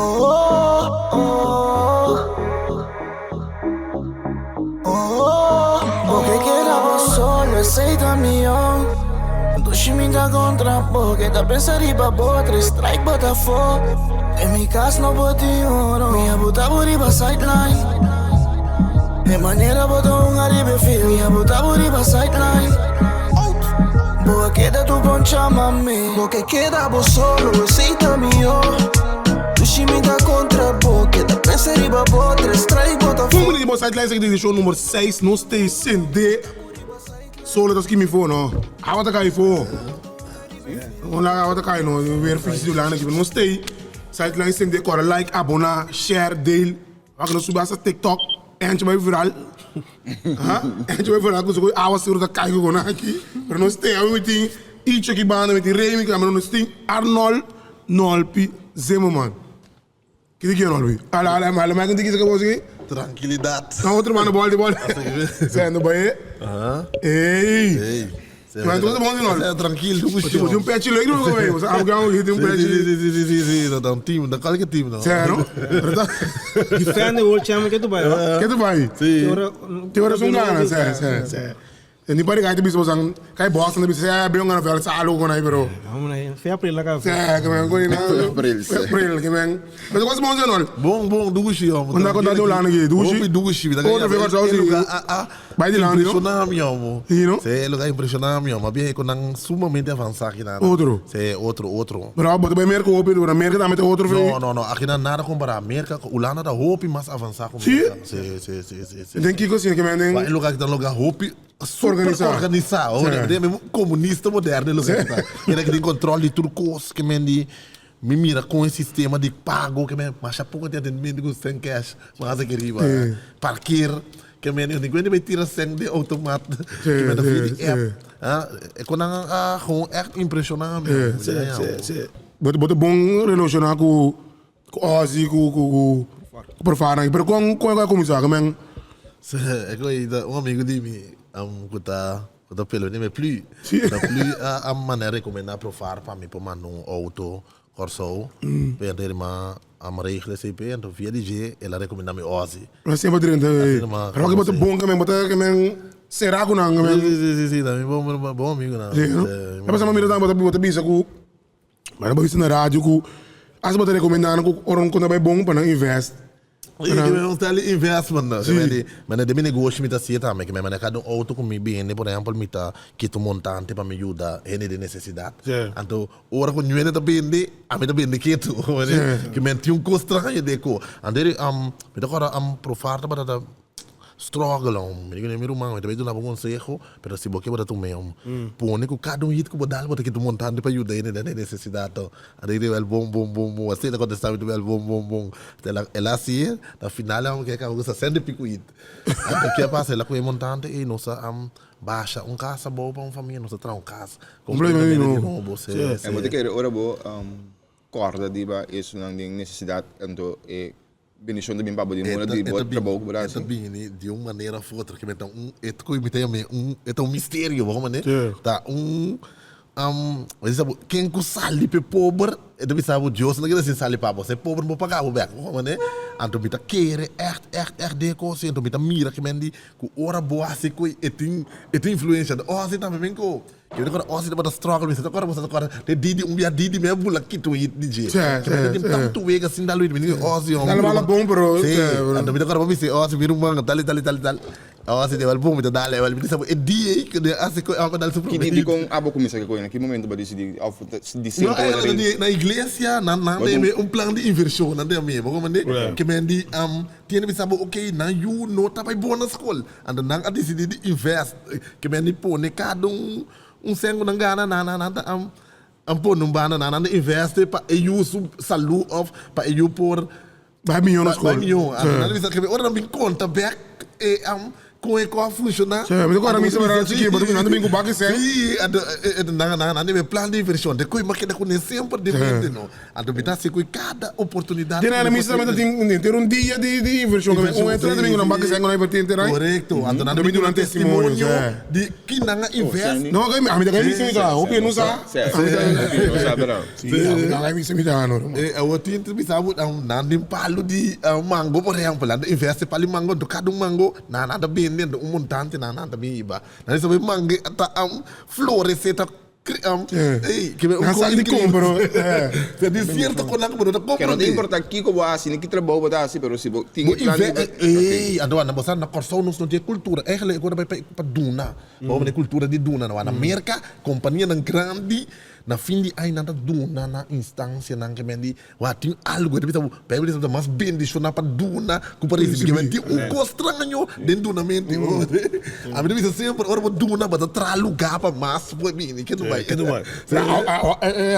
Oh, oh, oh. Bo ke keda bo solo, esei ta mihó. Dushi mi ta kontra bo, ke ta pensa riba bo, tres strike bo ta fo. Den mi kas no por tin oro, mi a buta bo riba sideline. E manera bo ta hunga riba e field, mi a buta bo riba sideline. Bo a keda tu poncha mami. Bo ke keda bo solo, esei ta mihó. Dushi mi ta kontra bo, ke ta pensa riba bo, tres strike bo ta fo. Fumini di bo sideline seki di show number 6 nos ta sende. Solo ta skimi fo no. Awa ta kai fo. Un laga awa ta kai no. Weer fiets di lana ki no stay. Sideline sende kora like, abona, share, deel. Wak no subi hasta TikTok. Enche bai viral. Ha? Enche bai viral ku su awa seguro ta kai ku gona aki. Pero no stay. Awe mi tin Icho ki banda, mi tin Remy ki banda, no tin Arnold Nolpi Zimmerman. Kiko ki no Luis? Ala ala ala mai kunti kisa ka bosi ki? Trankilidat. Na otro banda bol di bol. Sendo bai. Ey. Ey. Maar tu bon no. Sea tranquil, tu Você tem um pet leuk no como Você abu que tem um pet. Sí, sí, sí, sí, sí, dat een team, dat elke team no. Sério? Defender World Champion ke tu bai, no? Ke tu bai? Sí. Te ora sun gana, sé, sé, sé. E ni pari kai te bisa bosan, kai Boston te bisa, sé, bem gana vel salo con aí, pero. Vamos na, fe april la ka. Sé, que men con ina. April, sé. April, que men. Pero cosa bom senhor. Bom, bom, dushi, homem. Onda conta do lano aqui, dushi. Hopi dushi. Outro vez com lugar, sí. ah, ah. Vai de lano, no? Impressiona mi, homem. Sí, no? Sí, lugar impressiona mi, homem. Bien, con nan sumamente avanzado aqui na. Outro. Sí, otro, otro. Pero bota bij Merca hopi, pero Merca tambe te otro No, no, no. Aqui na nada comparar. Merca, Holanda da hopi mais avançado com Sí? Merca. Sí, sí, sí, sí, sí. Den kiko sin que men Maar den. e lugar que tá lugar hopi super Organizado. organizado. Sí. Sí. Mesmo comunista moderno lugar que tá. Era que tem controle de turcos que men di mi mira com esse sistema de pago que men mas a pouco tem atendimento com sem cash, mas aqui riba. Sí. Parkeer que men ninguém vai tirar sem de automaat. Sí, que men da sí, via de sí. app. Ah, é quando ah, gewoon echt impressionante. Sí, Ja, sí, ja. sí. Bota bota bom relacionar com com Ozzy, com com com com Profana. Pero com com é começar, que men. Sí, ik weet dat un amigo di mi um, ku ta ku ta pelo ni plu. Sí. Ta plu a a manera recomenda profar pa mi por manda un auto Kòrsou. Pe anto ma am regelen CP anto via di dje el a recomenda mi Ozzy. Maar sempre drenta. Asina ma Pero que bota konosé. bom que men, bota que men será com nan, que men. Sí, sí, sí, sí, ta mi bon bon amigo nan. Sí, no? E pasa mira bota bota bisa ku maar bo bisa na radio ku as bota recomenda nan ku ora un konta bai bon pa nan invest. Sí, que men un style investment no. Que men di, men de mi negoshi mi ta hasié tambe, que men mane cada un auto ku mi bende, por ehempel, mi ta kita un montante pa mi yuda hende den nesesidat. Anto ora ku ñuende ta bende, ami ta bende ketu. Que men tin un kos straño den ko. Anto mi ta kòrda Profar tabata ta struggle om. Mi di ku mi ruman, mi ta bai duna bo conseho, pero si bo ke bo ta tum'é om. Pone ku kada un hit ku bo dal bo ta kita un montante pa yuda hende den nesesidat. Anto i di bel bon bon bon bon. Asina ta kontestá mi di bel bon bon bon. El a el a hasié, na final el a ke kaba ku sesenta i pico hit. Anto ke a pasa? El a kohe e montante ei nos a basha un kas abou pa un famia, nos a traha un kas kompletamente di nobo. Sí, sí. En bo ta kere ora bo kòrda riba esunnan den nesesidat anto e Bendicion ta bin pa bo di moda di bo trabou ku bo ta E ta hasi. bini di un manera of otro, ke ta un e ta mi ta yam'é un e ta un misterio, bo komprende? Ta un ken ku sali pa e pober e ta bisa bo Dios no kere sin sali pa bo, si e pober no por paga bo bek, bo komprende? Anto mi ta kere ègt ègt ègt den e kos ei, anto mi ta mira ke men di ku ora bo hasi ku e tin e tin influensia, oh si tambe men ku. Yo recorda Ozzy tabata struggle mi sa ta corda bo sa ta corda te Didi un bia Didi mi a bula kita un hit di dje Sí, Ke mi sí, tin sí. tantu wega sin dal mi di Ozzy hombre Dal bala bon pero Sí, sí, pero anto mi ta corda bo mi si Ozzy mi ruman tal y tal y tal y tal Ozzy di bal bon mi ta dal mi di sa bo e dia ei ku a hasi ku a dal su Ki prome di hit. dikon abo kuminsá ke koe? Na ki momento bo a disidí òf di No, semper bo ta era rin? di na iglesia nan nan Bo den dun mi un plan di invershon nan den mi bo komprende ke men di tiene bisa bo ok nan yu no ta bai bon na skol Anto nan a disidí di invest, ke men di pone kada un un sèn ku nan gana, nan nan ta a pone un banda, nan nan ta investi pa e yu su salú òf pa e yu por Bai mihó na skol. Bai mihó. Anto nan a bisa ke ora nan bin konta bèk e. Kon e kos a funshoná? Sí, mi ta kòrda mi semana chikí, bo ta bin, nan ta bin ku baki sèn. Sí, anto nan nan nan e plan di invershon. Te koe mi a keda kuné semper den mente no. Anto mi ta hasi koe kada oportunidat ku mi por tin. Tin henter un dia di di invershon. Un henter ta bin ku nan baki sèn ku nan invertí henter ai. Korekto. Anto nan ta bin duna testimonio di ki nan a invest. No, ami ta kai misa mi ta. Hopi e no sa. Sí, hopi e no sa pero. Sí, ami ta kai misa mi ta no. Awor tin ta bisa bo nan den palu di mango por ehempel. Nan ta investi palu di mango anto kada un mango nan nan ta bende anto un montante nan nan ta bin hiba. Nan bisa bo e mango ta florece ta Ey, ke un sa di compro. Se di cierto con nan bo no ta compro. Ke no ta importa kiko bo hasi ni ki trabou bo ta hasi, pero si bo tin e plan di Ey, anto anda bo sa na Kòrsou nos no tin e cultura. Eigenlijk e kos ta bai pa duna. Bo e cultura di duna. Na Merka kompanianan grandi na fin di aña nan ta duna na instancianan ke men di Wak, tin algu, e ta bisa bo, Bijbel ta bisa mas bendishoná pa duna ku pa risibí. Kimen tin un kos straño den dunamentu. Ami ta bisa semper, ora bo duna, bo ta traha lugá pa mas por bini. Ke no bai? Ke no bai?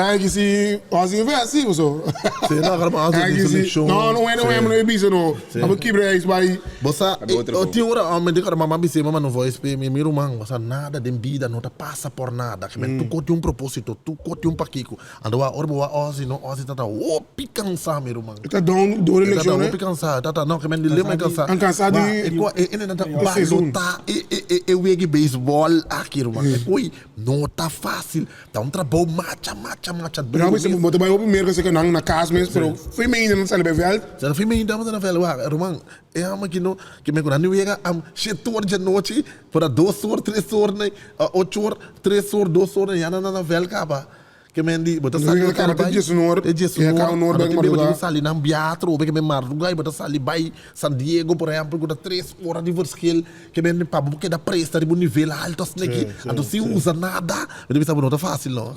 Ai si hasi invest si boso. Si, no, akora bo hasi di selekshon. No, no, no, no, no bisa no. Abo kibra ijs bai. Bo sa, tin ora, mi tin ora mama bisa, mama no voice pe mi, mi ruman, bo sa nada den bida no ta pasa por nada. Kimen tur kos tin un proposito, tur kos tin un pakiko. Anto wak ora bo wak Ozzy no Ozzy tata hopi cansa mi ruman. E ta down door E tata eleccion hopi cansa e tata no ke men di lema e cansa. An cansa di Wak e ko e ene nan ta e seizoen. balota e e e e wegi baseball aki ruman e koi no ta facil ta un trabou macha macha macha Pero duro bo mes. bo ta bai hopi merca cerca nan na cas mes pero femenina nan sali bai veld. Sa femenina nan sali veld wak ruman e amo aki no ke men ku nan di wega am shete or djanochi por a dos or tres or na ocho or tres or dos or ya nan na veld kaba. Ke men di, bo ta sali hotel bai, te diesunor, anto tin bia bo tin ku sali nan bia atrobe, ke men mardugá i bo ta sali bai San Diego por ehèmpel ku ta tres ora di verschil, ke men pa bo keda presta riba un nivel alto asina aki, anto sin usa nada, mi ta bisa bo no ta fásil no.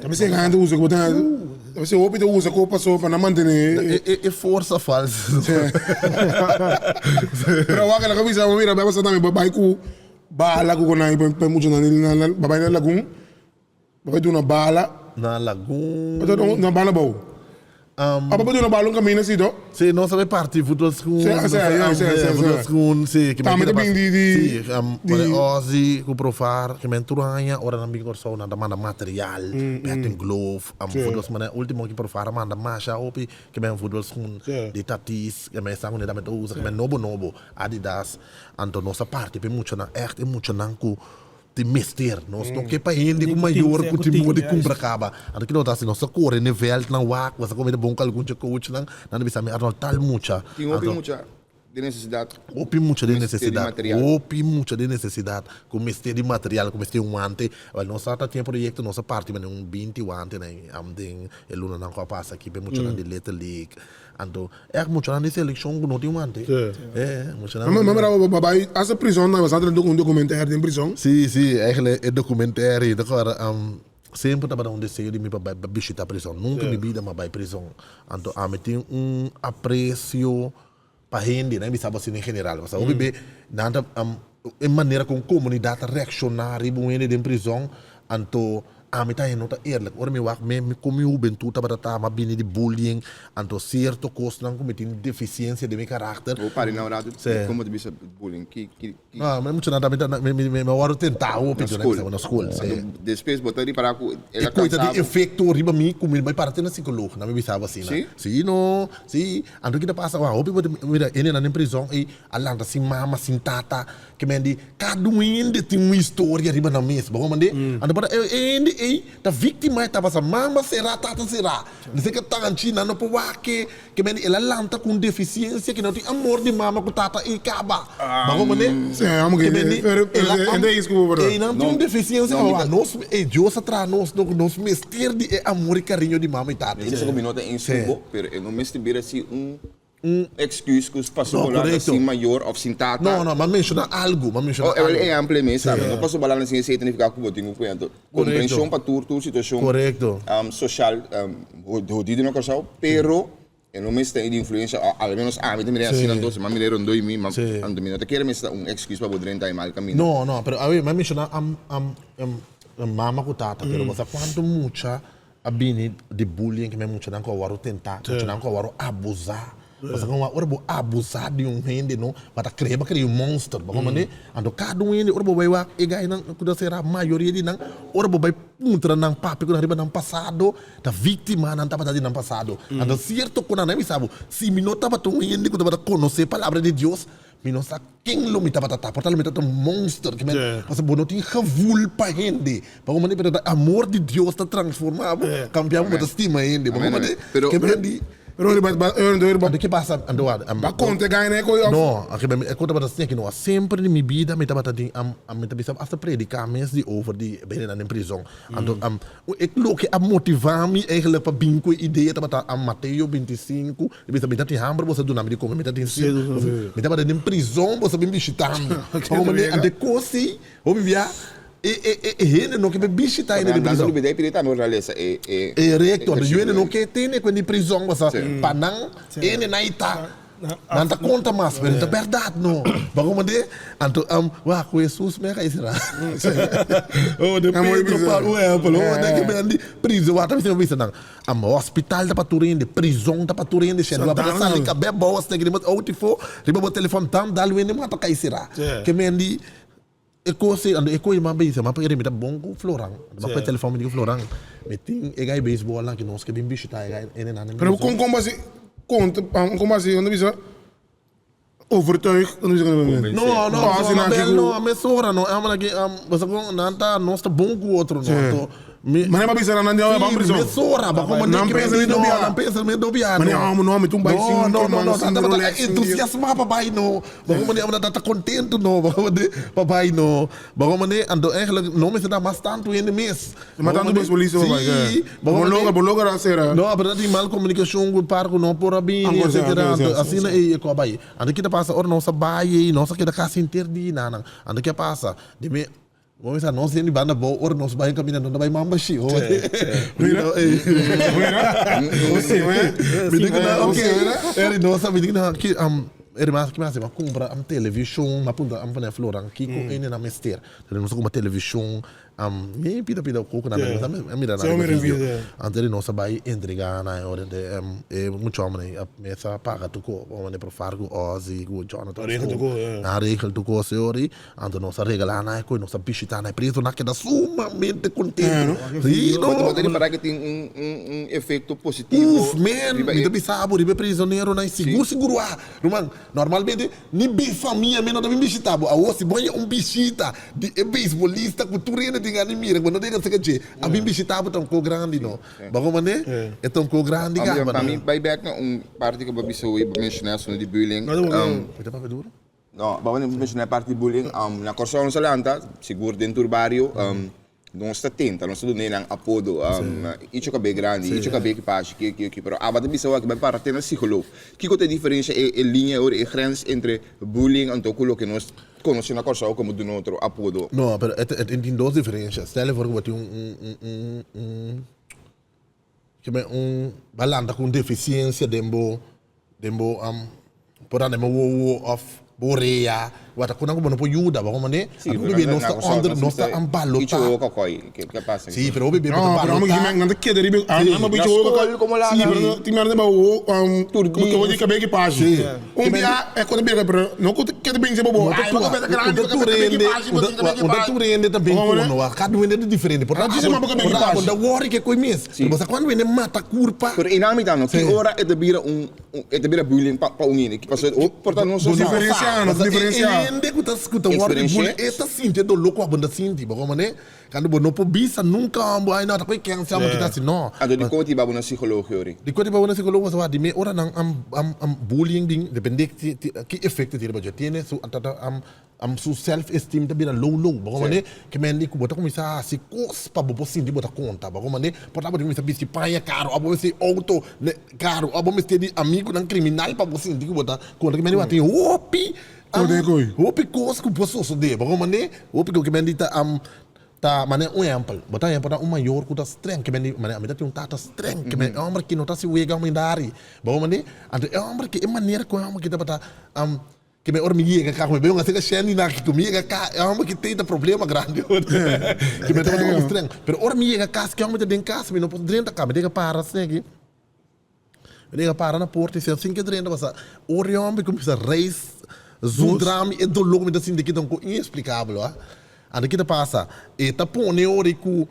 Ta bisa e hende usa ku bo ta, ta bisa hopi ta usa ku paso pa nan mantené. E forsa falso. Pero awor ke bisa bo mira bai pasa tambe bo bai ku bala ku nan pa e muchanan ba bai na lagun. Bo bai duna bala. Na lagun. Bo ta duna bala bou. Apa bo duna bala un kaminda si to? Si, nos a bai parti voetbalschoen. Si, si, si, si, si. Voetbalschoen, si. Tambe ta bin di, di. Si, di Ozzy ku Profar, ke men tur aña ora nan bin Kòrsou nan ta manda material, batting glove, voetbalschoen. Manera ultimo ki Profar a manda masha hopi ke men voetbalschoen di Tatis, ke men esnan ku nan ta usa, ke men nobo nobo, Adidas. Anto nos a parti pa e muchanan, ègt e muchanan ku Tin mester. Nos no ke pa hende ku mayor ku tin moda di kumpra kaba. Anto kiko nos ta hasi? Nos ta kore n'e vèltnan wak, nos ta kome ta bon ku algun dje coachnan. Nan ta bisa mi, Arnold, tal mucha. Tin hopi mucha den nesesidat. Hopi mucha den nesesidat. Hopi mucha den nesesidat ku mester di material, ku mester un wante. Wèl, nos a ta tin e proyekto, nos a parti manera un binti wante den e lunanan ku a pasa aki pa e muchanan di Little League. Anto ègt muchanan di selekshon ku no tin wante. E muchanan. Ma mira bo bai hasta prison tambe, sa un documentaire den prison. Si, si, eigenlijk e documentaire ta kòrda semper tabata un deseo di mi pa bai pa bishita prison. Nunka mi bida mi a bai prison. Anto ami tin un apresio pa hende, nan bisa bo asina en general. Pasobra hopi be nan ta e manera kon komunidat ta reakshoná riba un hende den prison, anto Ami ta no ta eerlijk. Ora mi wak me mi kon mi hubentud tabata ta, mi a bini di bullying, anto cierto cosnan cu mi tin deficiencia den mi karakter. Bo pari na un rato como ta bisa bullying? Ki ki ki? No, mi muchanan ta mi ta mi mi mi a wòrdu tentá hopi Na duna skol. bisa na skol, sí. Anto despues bo ta ripará ku el E a koe ta kansa tin bo. efecto riba mi ku mi bai para te na psicoloog, nan mi bisa bo asina. Sí? Sí no, sí. Anto ki ta pasa, wak hopi bo ta mira hendenan den prizòn ei a lanta sin mama, sin tata. Ke men di, kada un hende tin un historia riba nan mes. Bo komprendé? Anto por e hende ei ta víktima, e tabata mama será, tata será. Nesei ke tanchi nan no por wak ke. Ke men di, el a lanta ku un defisiensia ke no tin amor di mama ku tata ei kaba. Bo komprendé? Ke men di, el a ei nan tin un defisiensia pa wak. Nos, e Dios a traha nos, nos mester di e amor i kariño di mama i tata. Mi ta bisa ku mi no ta eens ku bo, pero e no mester bira si un Un excuse cu pasobra bo lanta sin mayor of sin tata. No, no, m'a menciona algo, m'a menciona algo. Oh, e ehempel ei mes tambe. No pasobra bo lanta sin esey ta nifica cu bo tin cu cuida. Anto, comprension pa tur, tur situacion social hodido na Corsou, pero e no mester tin di influencia, o al menos ami ta mira asina entonces, m'a mira e rondó di mi, anto mi no ta kere mester ta un excuse pa bo drenta e mal camino. No, no, pero awe, m'a menciona mama cu tata, pero bo sa cuanto mucha A bini di bullying ke men muchanan ku a wòrdu tentá, muchanan ku a wòrdu abusá. Pasobra ora bo abusá di un hende no, bo ta krea, bo a krea un monster, bo komprendé? Anto kada un hende ora bo bai wak e gainan ku ta será, mayoria di nan, ora bo bai puntra nan papia ku nan riba nan pasado, ta víktimanan tabata di nan pasado. Anto sierto ku nan a bisa bo, si mi no tabata un hende ku tabata konosé palabra di Dios, mi no sa ken lo mi tabata ta. Por ta lo mi tabata un monster. Pasobra bo no tin gevoel pa hende. Bo komprendé? Pero ta amor di Dios ta transformá bo, kambia bo, bo ta stima hende. Bo komprendé? Ke men di. Pero ori ba ba ori ba. Anto ke pasa? Anto wak. Ba konta e gana e koe of. No, ke men e kon tabata asina ke no. Semper di mi bida mi tabata tin am mi ta bisa hasta prediká mes di over di bendenan den prizon. Anto e loke a motivá mi eigenlijk pa bin ku e idea tabata Mateo 25, e bisa mi ta tin hamber boso a duna mi di kome, mi ta tin sed, mi tabata den prizon boso a bin bishitá mi. Anto e kos ei, hopi bia e hende no ke bin bishitá hende den prizon. E rekto, anto yu hende no ke tene ku hende di prizon pasobra pa nan hende nan ei ta. Nan ta konta mas, pero ta bèrdat no. Bo a komprendé? Anto, wak, ku Hesus mega i sera. Oh, de Pedro, Pablo, un ehèmpel. Oh, den ki men di prizon, wak ta bisa bisa nan. Am hospital ta pa tur hende, prizon ta pa tur hende. Shèn wak ta sali kabè bou asina, riba outifo, riba bo telefòn, tam dal wende mata kai sera. Ke men di E kos ei, anto e koe m'a bisa, m'a pere mi ta bon ku Floran. Anto m'a pone telefòn mi di ku Floran, mi tin e gai beisbòl nan ki nos ke bin bishitá e gai ene nan den Pero prizon. kon kon bo hasi konta, kon bo hasi, kon ta bisa, overtuig, kon ta bisa No, no, No, no, hasi no, nan ki bel ku no, mesora no, e ki bo sa kon nan ta, nos ta bon ku otro no, anto mi Manera bo a bisa nan, nan di bai Sí, prizon. mesora, bo komo Nan ke pensa mi mi no, dobia. nan pensa mi dobia Mane no. amo no, mi ta un bai No, sin no, no, man, no, sin nan tabata Rolex, sin entusiasmá pa bai no. Bo como di tabata ta contento no, bo como di papay no. Bo como di anto eigenlijk no mester ta mas tanto hende mes. Mas tanto beisbolista papay. Si, bo Bo como di logra, bo logra hacer. No, pero ta tin mal comunicacion cu e par cu no por a bini etcetera. Anto asina ey e cu a bay. Anto ki ta pasa ora nos a bay ey nos a keda casi henter di nanan. Anto ki a pasa? Di mi Bo mester nos hende banda bou ora nos bai caminda no ta bai mamba shi hoor. Mira. Mi di ku nan ok. Eri nos a mi di ku nan ki eri mas ki mi hasi mi a kumpra un television mi a puntra un van Floran kiko hende nan mester. Nos a kumpra television mi pida pida koko nan a mira nan riba video. Anto eri nos a bai entrega nan ora e mucha homber a mester a paga tur kos por far ku Ozzy ku Jonathan nan a regel tur kos e ora. Anto nos a regalá nan e koe, nos a bishitá nan e preso, nan a keda sumamente kontento. Sí, no. Bo ta ripará ku tin un un efekto positivo Uf, men, riba mi e. ta bisa bo riba e prisoneronan, sigur sigur wak. Ruman, normalmente ni bin famia mes no ta bin bishitá bo. Awor si bo haña un bishita di e beisbolista ku tur hende tin gana di mira, ku bo no ta yega seka dje, a bin bishitá bo ta un kos grandi no. Bo komprendé? E ta un kos grandi kaba Pa no. mi bai bèk na un parti ku bo a bisa hoy, bo menshoná asuntu di bullying. Mi ta papia duro? No, bo a menshoná e parti di bullying. Na Kòrsou nos a lanta, sigur den tur bario, nos ta tenta, nos ta duna nan apodo. Icho kabei grandi, icho kabei ki pashi, ki ki ki. Pero aba ta bisa wak bai para te na psikolog. Kiko ta e diferensha, e liña ora, e grens entre bullying anto ku loke nos konosé na Kòrsou komo duna otro apodo? No, pero e tin dos diferensha. Stel voor ku bo tin un un un un Ke un ba lanta ku un defisiensia den bo den bo por anda den bo wowo òf bo orea wata ku nan ku bo no por yuda bo komprende Sí, anto pero hopi nan nos na ta Kòrsou under nos nos ta bisa ambalotá icho wowo kòkòi ke ke pasa sí pero hopi bia bo No, ta pero amo balotá nan ta keda riba Sí. amo Na bicho wowo skol kòkòi komo sí laga pero tin mèrda ba wowo Tur komo dia. di kabei ki pashi Sí. Un bia e kos ta bira pero no ku keda bin si bobo No ta ay bo tua, kabei ta grandi un bo ta tur kabei ki hende, pashi bo un tin kabei ki ta pashi tur hende ta bin Bo kono wak, kada un hende ta diferente, por ta Djis abo, ma bo kabei por ki ta abo pashi. ta worry ke koe mes, pero bo sa kuando hende mata kurpa. Pero einan mi ta no, ki ora e ta bira un, e ta bira bullying pa pa un hende, pasobra por ta nos Bo sa. Diferencia no, Pasobra e diferencia. hende ku ta ku ta worry Experiencia. bullying e ta sinti e doló ku abo ta sinti, bo komprende? Kando bo no por bisa nunka abo ay no ta koe kense abo kita si no. Anto di kon ti ba bo na psicoloog yori? Di koe ti ba bo na psicoloog pasobra di me ora nan am bullying bin depende ki efecto tiene riba dje tiene su am su self esteem ta bira low low bo komprende ke men di ku bo ta kuminsa hasi kos pa bo por sinti bo ta konta bo komprende por ta bo ta kuminsa bisti paña karo abo mester auto karo abo mester di amigunan kriminal pa bo sinti ku bo ta konta ke men di bo tin hopi Hopi kos ku por sosodé, bo komprendé? Hopi ku men di ta ta manera un ehèmpel, bo ta haña por ta un mayor ku ta strèng, ke men di manera ami ta tin un tata strèng, ke men e hòmber aki no ta hasi wega òf mindari, bo komprendé? Anto e hòmber aki, e manera ku e hòmber aki tabata ke men ora mi yega ka, ku mi bai un asina shèndi nan aki, ku mi yega ka, e hòmber aki tin ta problema grandi, ke men tabata hopi strèng. Pero ora mi yega kas, ke hòmber ta den kas, mi no por drenta ka, mi tin ke para asina aki. Mi a para na porta i sin ke drenta pasa ora e homber kuminsa reis zundra mi e doló ku mi ta sinti aki ta un kos ineksplikabel wak. Anto ki ta pasa e ta pone ora ku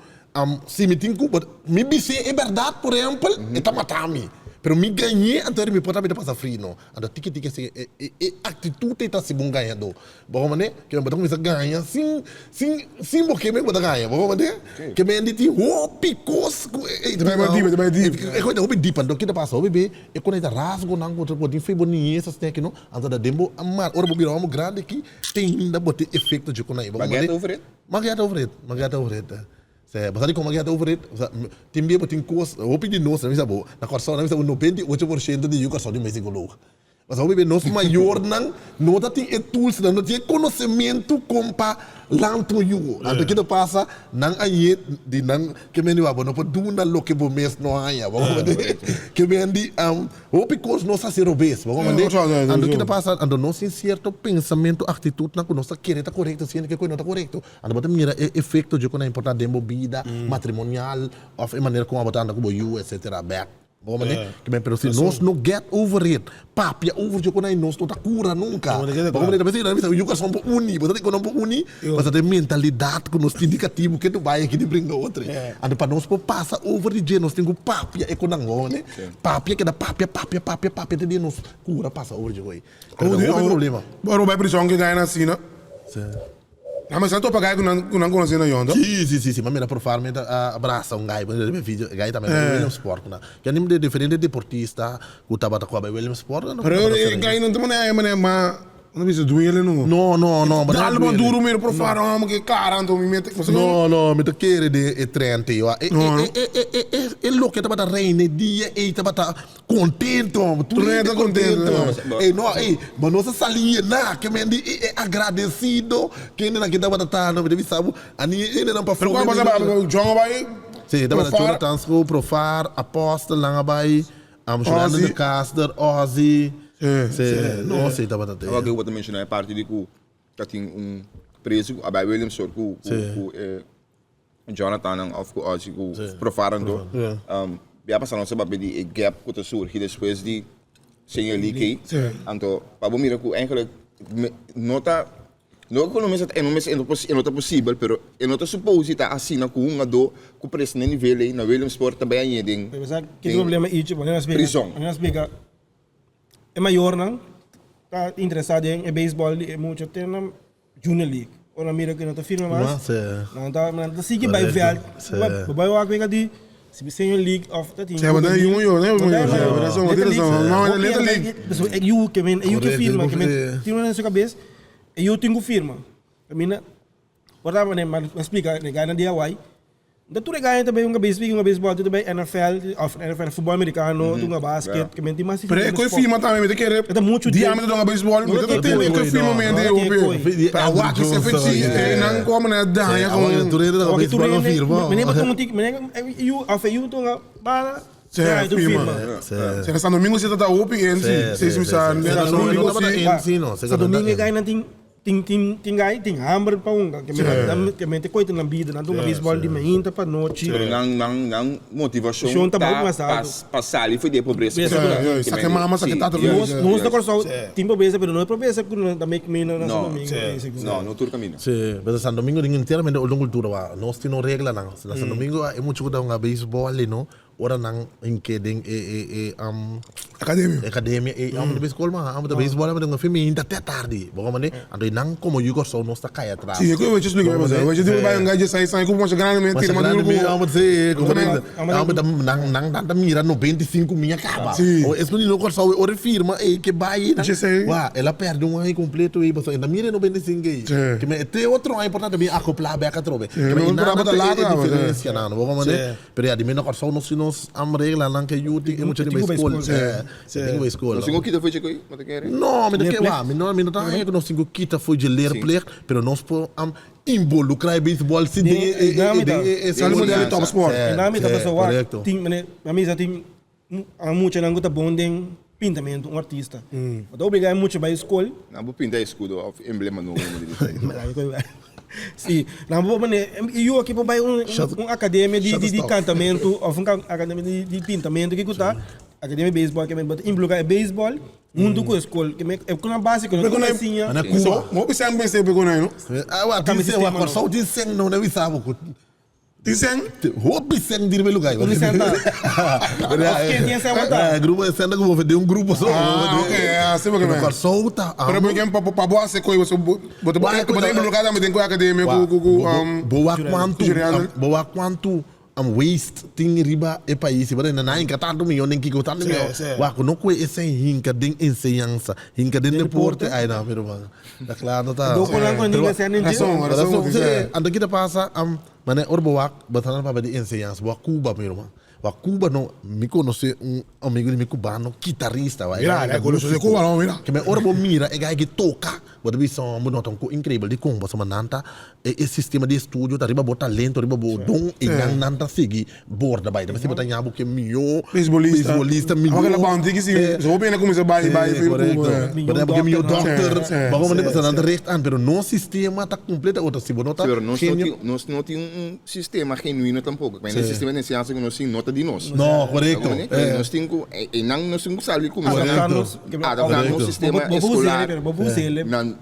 si mi tin ku mi bis'é e bèrdat por ehèmpel e ta mata mi pero mi gañ'é anto mi por ta mi ta pasa fri no. Anto tiki tiki asina e aktitut ei ta hasi bo un gañadó. Bo komprendé? Ke men bo ta kuminsá gaña sin sin sin bo ke men bo ta gaña. Bo komprendé? Ke men di tin hopi kos ku e Ta bai dip, ta bai dip. E kos ta hopi dip. Anto ke ta pasa? Hopi be e kon ei ta rasgonan ku bo tin fe bo niñes asina aki no. Anto ta den bo mar ora bo bira hopi grandi aki te hinda bo tin efekto dje kon ei. Bo Ma komprendé? get over it? Ma get over it. Ma get over it. Sè, bo sa dikon ma get over it? Osea, tin bia bo tin kos, hopi di nos, nan bisa bo, na Kòrsou nan bisa bo 98% di yu Kòrsou tin mes psikoloog. Pasobra hopi bia nos mayornan no ta tin e tools, nan no tin e konosementu kon pa lanta un yu. Anto kiko ta pasa? Nan a yet di nan ke men di wak bo no por duna loke bo mes no haña. Bo komprende? Ke men di hopi kos nos hasi robes. Bo komprende? Anto kiko ta pasa? Anto nos tin sierto pensamentu, aktitutnan ku nos ta kere ta korekto siendo ke koe no ta korekto. Anto bo ta mira e efekto dje ku nan importá den bo bida matrimonial òf e manera kon abo ta anda ku bo yu etsetera bèk. Bo mane? Ke men pero si nos no get over it, papia over dje konai nos no ta kura nunka. Bo mane? Ta p'esei nan a bisa yu karson por uni, bo ta di ku nan por uni? Pasobra ta e mentalidat ku nos tin di katibu ke no bai aki di bringa otro. Anto pa nos por pasa over di dje nos tin ku papia e ku nan, bo mane? Papia keda papia papia papia papia te dia nos kura pasa over dje koe. Pero ta hopi problema. Ora bo bai prison ke gana asina. Na mester topa gai ku nan ku nan konosé na yon to? Si si si si ma mira por far mi ta a brasa un gai riba e video e gai tambe bai Williamsport ku nan ke anima di diferente deportista ku tabata kua bai Williamsport nan Pero e gai no ta manera e manera ma no bisa duele no. No no no ma Dal ma duru mira por far hòmber ke kara anto mi mete No no mi ta kere den e trend ei e e e e e e loke tabata reina e dia ei tabata Contento, tur hende contento. Ey no, ey, ma nos a sali yená, ke men di e agradecido kendenan ke tabata ta, no, mi ta bisa bo, ani e hendenan pa Pero cuando pasa ba, John a bai Sí, tabata Profar. Jonathan Schoo, Profar, Apostelnan a bai, Jolanda Ozzy. de Caster, Ozzy. Sí, Sí, no, sí tabata te. Awor ke bo ta menciona e parti di ku ta tin un preso ku a bai Williamsburg ku ku ku e Jonathannan of ku Ozzy ku Profar anto. Bia pasa nos a papia di e gap ku ta surgi despues di Senior League ei. Anto pa bo mira ku eigenlijk no ta no ku no mester e no mester e no ta posibel pero e no ta suppose di ta asina ku un hungadó ku presta na e nivel ei na Williamsport ta bai añe den prison. E mayornan ta interesa den e beisbòl di e mucha te na Junior League. Ora nan mira ku no ta firma mas, nan ta nan ta sigui bai vèlt. Bo bai wak wega di Senior League òf ta tin. Little League. E yu ke men, e yu ke firma, ke men tin un na su kabes, e yu tin ku firma. Kaminda, por ta manera mi a splika e gainan di Hawaii. Nta tur e gaya ta bay hunga baseball, hunga baseball, tur ta bay NFL, of NFL, futbol americano, tur hunga basket, ke men tin mas Pero e koe firma tambe, mi ta kere E ta muchu di ami ta dunga baseball, mi ta ta tende e koe firma mi hende hopi. Pa awaki se fechi, e nan komo na daña kon. Awaki tur hende ta hunga baseball pa firma. Mene pa tunga tiki, mene yu, of e yu tunga bala, Se firma. Se na San Domingo si ta ta hopi en si, si mi sa, San Domingo si. San Domingo e gaya nan tin Tin tin tin gai tin hamber pa hunga ke men ke men te koita nan bida nan ta hunga baseball di mainta pa nochi. Pero nan nan nan motivashon ta pa pa sali for di e pobresa. Sa ke mama sa ke tata. Nos nos na Kòrsou tin pobresa pero no e pobresa ku nan ta make mi na San Domingo. No no tur kaminda. Si pero San Domingo tin enteramente otro kultura wak nos tin nos reglanan na San Domingo e mucha ku ta hunga baseball no Ora nan hinke den e e e Academia. academia e amo ta bay school man amo ta bay school amo ta hunga fin mi hinta te tardi bo comprende anto e nan como yu Kòrsou nos ta kai atras Si, e ku wechi splika mi pasá. Wechi di bay hunga dje sais aña ku masha grandi mi masha tira grandi maduro mi ku amo ta si comprende amo ta nan nan nan ta mira 95 mi a kaba Si. o esnan di no Kòrsou e ora e firma e ke bay Dje sei. wa el a perde un aña completo ey pasobra e ta mira e 95 ey Si. ke men e te otro aña por ta ta bin acopla bek atrobe Si, ke men no e nan tabata ta laat e kaba, si. diferencia nan bo comprende Pero ya di mi na Kòrsou nos si nos am reglanan ke yu tin e mucha tin bai skol. E tin ku bai skol. Nos tin ku kita fo'i dje bo ta kere? No, mi ta kere wak. Mi no mi no ta haña ku nos tin ku kita fo'i dje leerplicht, pero nos por am involukrá e beisbòl si den e e den e e Sali model di topsport. E nan mi ta pasobra wak tin mane mi a misa tin a muchanan ku ta bon den pintamentu, un artista. Bo ta obligá e mucha bai skol. Nan por pinta eskudo òf emblema nobo. Si, nan por pone e yu aki por bai un un akademia di di di kantamentu òf un akademia di di pintamentu kiko ta. Academia Baseball ke men bo ta involucra e baseball hunto ku e skol. Ke men e konan básiko no ta siña. Na Cuba. Hopi sèn mester pe konai no. Ah, wa tin sèn, wa Kòrsou tin sèn no, no bisa bo ku. Tin sèn? Hopi sèn tin riba e lugá. Unda sèn ta? Of ken tin e sèn bo ta? Grupo e sèn ta ku bo den un grupo so. Ah, ok, así bo ke men. Kòrsou ta. Pero bo ken pa bo hasi koi bo bo ta involucra tambe den ku akademia ku ku. Bo wak kuantu, bo wak kuantu Am waste tin riba e pais y na hinka tanto miyon den kiko tanto miyon wak ku no kue esei hinka den enseñansa hinka den deporte ay no mi ruman ta kla no ta anto kita pasa am mane ora bo wak bo ta papia di enseñansa bo wak Cuba mi ruman wak Cuba no mi konoce un amigo di mi cubano kitarista wak ora bo mira e guy ki toka. Bo ta bisa bo no ta un ku inkreibel dikon pasobra nan ta e sistema di estudio ta riba bo talento riba bo don i nan nan ta sigui borda bai ta mester bo ta ña bo ke mihó beisbolista mihó korekto bo ta ña bo ke mihó dòkter bo a komprende pasobra nan ta richt an pero nos sistema ta kompleta otro si bo no ta genio. Nos no tin un sistema genuino tampoco e sistema di enseñansa ku nos tin no ta di nos no korekto nos tin ku einan nos tin ku sali kuminsá Adaptá nos sistema escolar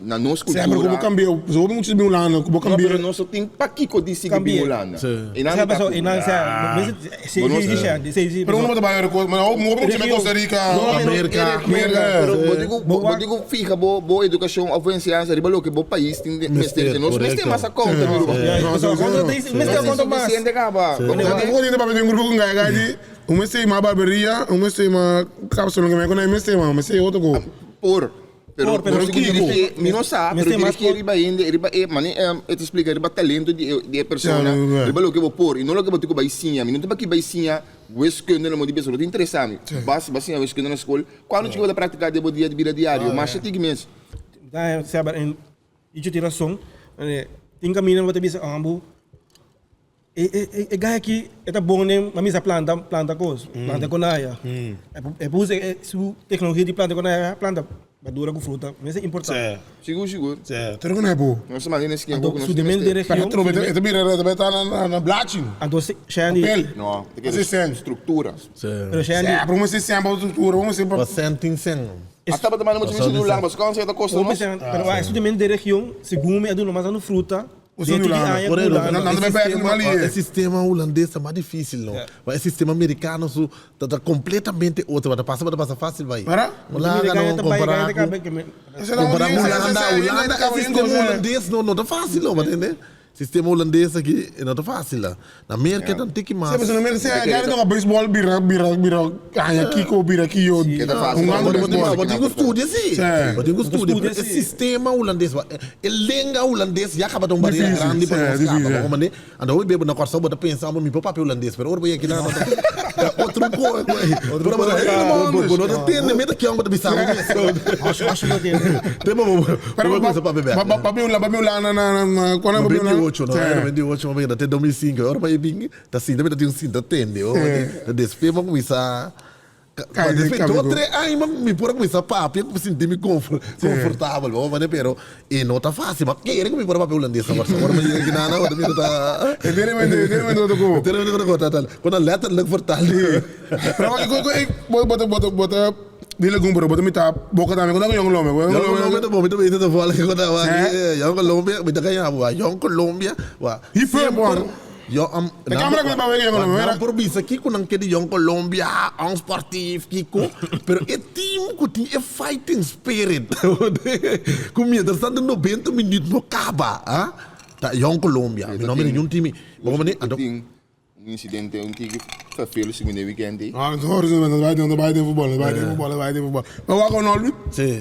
na nos cultura. Pero ku bo kambia, so hopi mucha bin Hulanda, ku bo kambia. No, pero nos no tin pakiko di sigui bin Hulanda. Einan ta ku. Pero uno bo ta bai ora kos, hopi mucha bin Costa Rica, America. Pero bo tin ku fiha bo edukashon òf bo enseñansa riba loke bo pais tin mester. Nos mester mas a konta mi ruman. Mester a konta mas. Suficiente kaba. Bo tin ta papia den grupo ku gai gai di. Un mester ma barberia, un mester ma kapsalon, ke me mester ma, mester otro ko. Por, pero pero kiko? Mi no sa, pero dirigí riba hende, riba e, mane e ta splika riba talento di e di e persona, riba loke bo por i no loke bo tin ku bai siña. Mi no ta baki bai siña wiskunde na modo di bisa, no ta interesa mi. Bas bai siña wiskunde na skol, kuando chiko bo ta praktiká den bo dia di bida diario? Masha tiki mes. Ta seba en icho tin rason, tin kaminda bo ta bisa bo. E gai aki e ta bon den pa misa planta planta kos, planta konaya. E por usa su teknologia di planta konaya planta berdura ku fruta, mester importante. Sigur sigur. Pero konaya por. Nos ta manda esaki ku nos mester. Pero trobe e ta bira e ta bira na blachi. Anto Shandy. Papel. No, ta kere struktura. Pero Shandy. Pero mester sèn pa struktura, mester pa. Sèn tin sèn. Ata bo ta manda mucha mester di Hulanda, pasobra kònsa e ta kosta nos. Pero e de region, segun mi a duna mas anu fruta. E sistema hulandes ta mas dificil no. Ma e sistema americano su ta ta completamente otro. Bo ta pasa bo ta pasa facil bai. Hulanda no compara cu compara cu Hulanda. Hulanda e sistema hulandes no no ta facil no bo ta hende. Sistema hulandes aki no ta facil la. Na Merca ta un tiki mas. Bo tin ku studia si. Bo tin ku studia. Pero e sistema hulandes, e lenga hulandes ya kaba ta un barera grandi pa nos kaba. Bo komprende? Anto hopi bes bo na Kòrsou bo ta pensa mi por papia hulandes, pero ora bo yega kinan ta otro kos. Bo no ta tende meta kion bo ta bisa bo mes. Te bo bo kuminsa papia bèk. 98 no, 98 mi a bira te 2005 ora pa e bin ta sinta mi ta tin un sinta tende oh ta despues mi a kuminsa despues dos tres aña mi por a kuminsa papia mi sinti mi confortabel bo mane pero e no ta facil mi a kere ku mi por a papia hulandes awor ora mi yega kinan awor mi ta ku nan letterlijk vertaal pero bo ta Di lagun pero bo ta mita boca tambe cu ta cu Young Colombia. Young Colombia ta bon mi ta bisa ta vola cu ta wak Young Colombia mi ta gaña bo Young Colombia wa semper yo am E camera cu ta wega Young Colombia nan por bisa kico nan ke di Young Colombia onsportief kico pero e team cu tin e fighting spirit cu mientras tanto 90 minuut no caba ah ta Young Colombia mi no mira niun team bo como anto. Un incidente un tiki vervelend si mende weekend ei. Ah, no, no, no, bai den, bai den futbol, bai den futbol, bai den futbol. Maar wak no, Luis. Sí.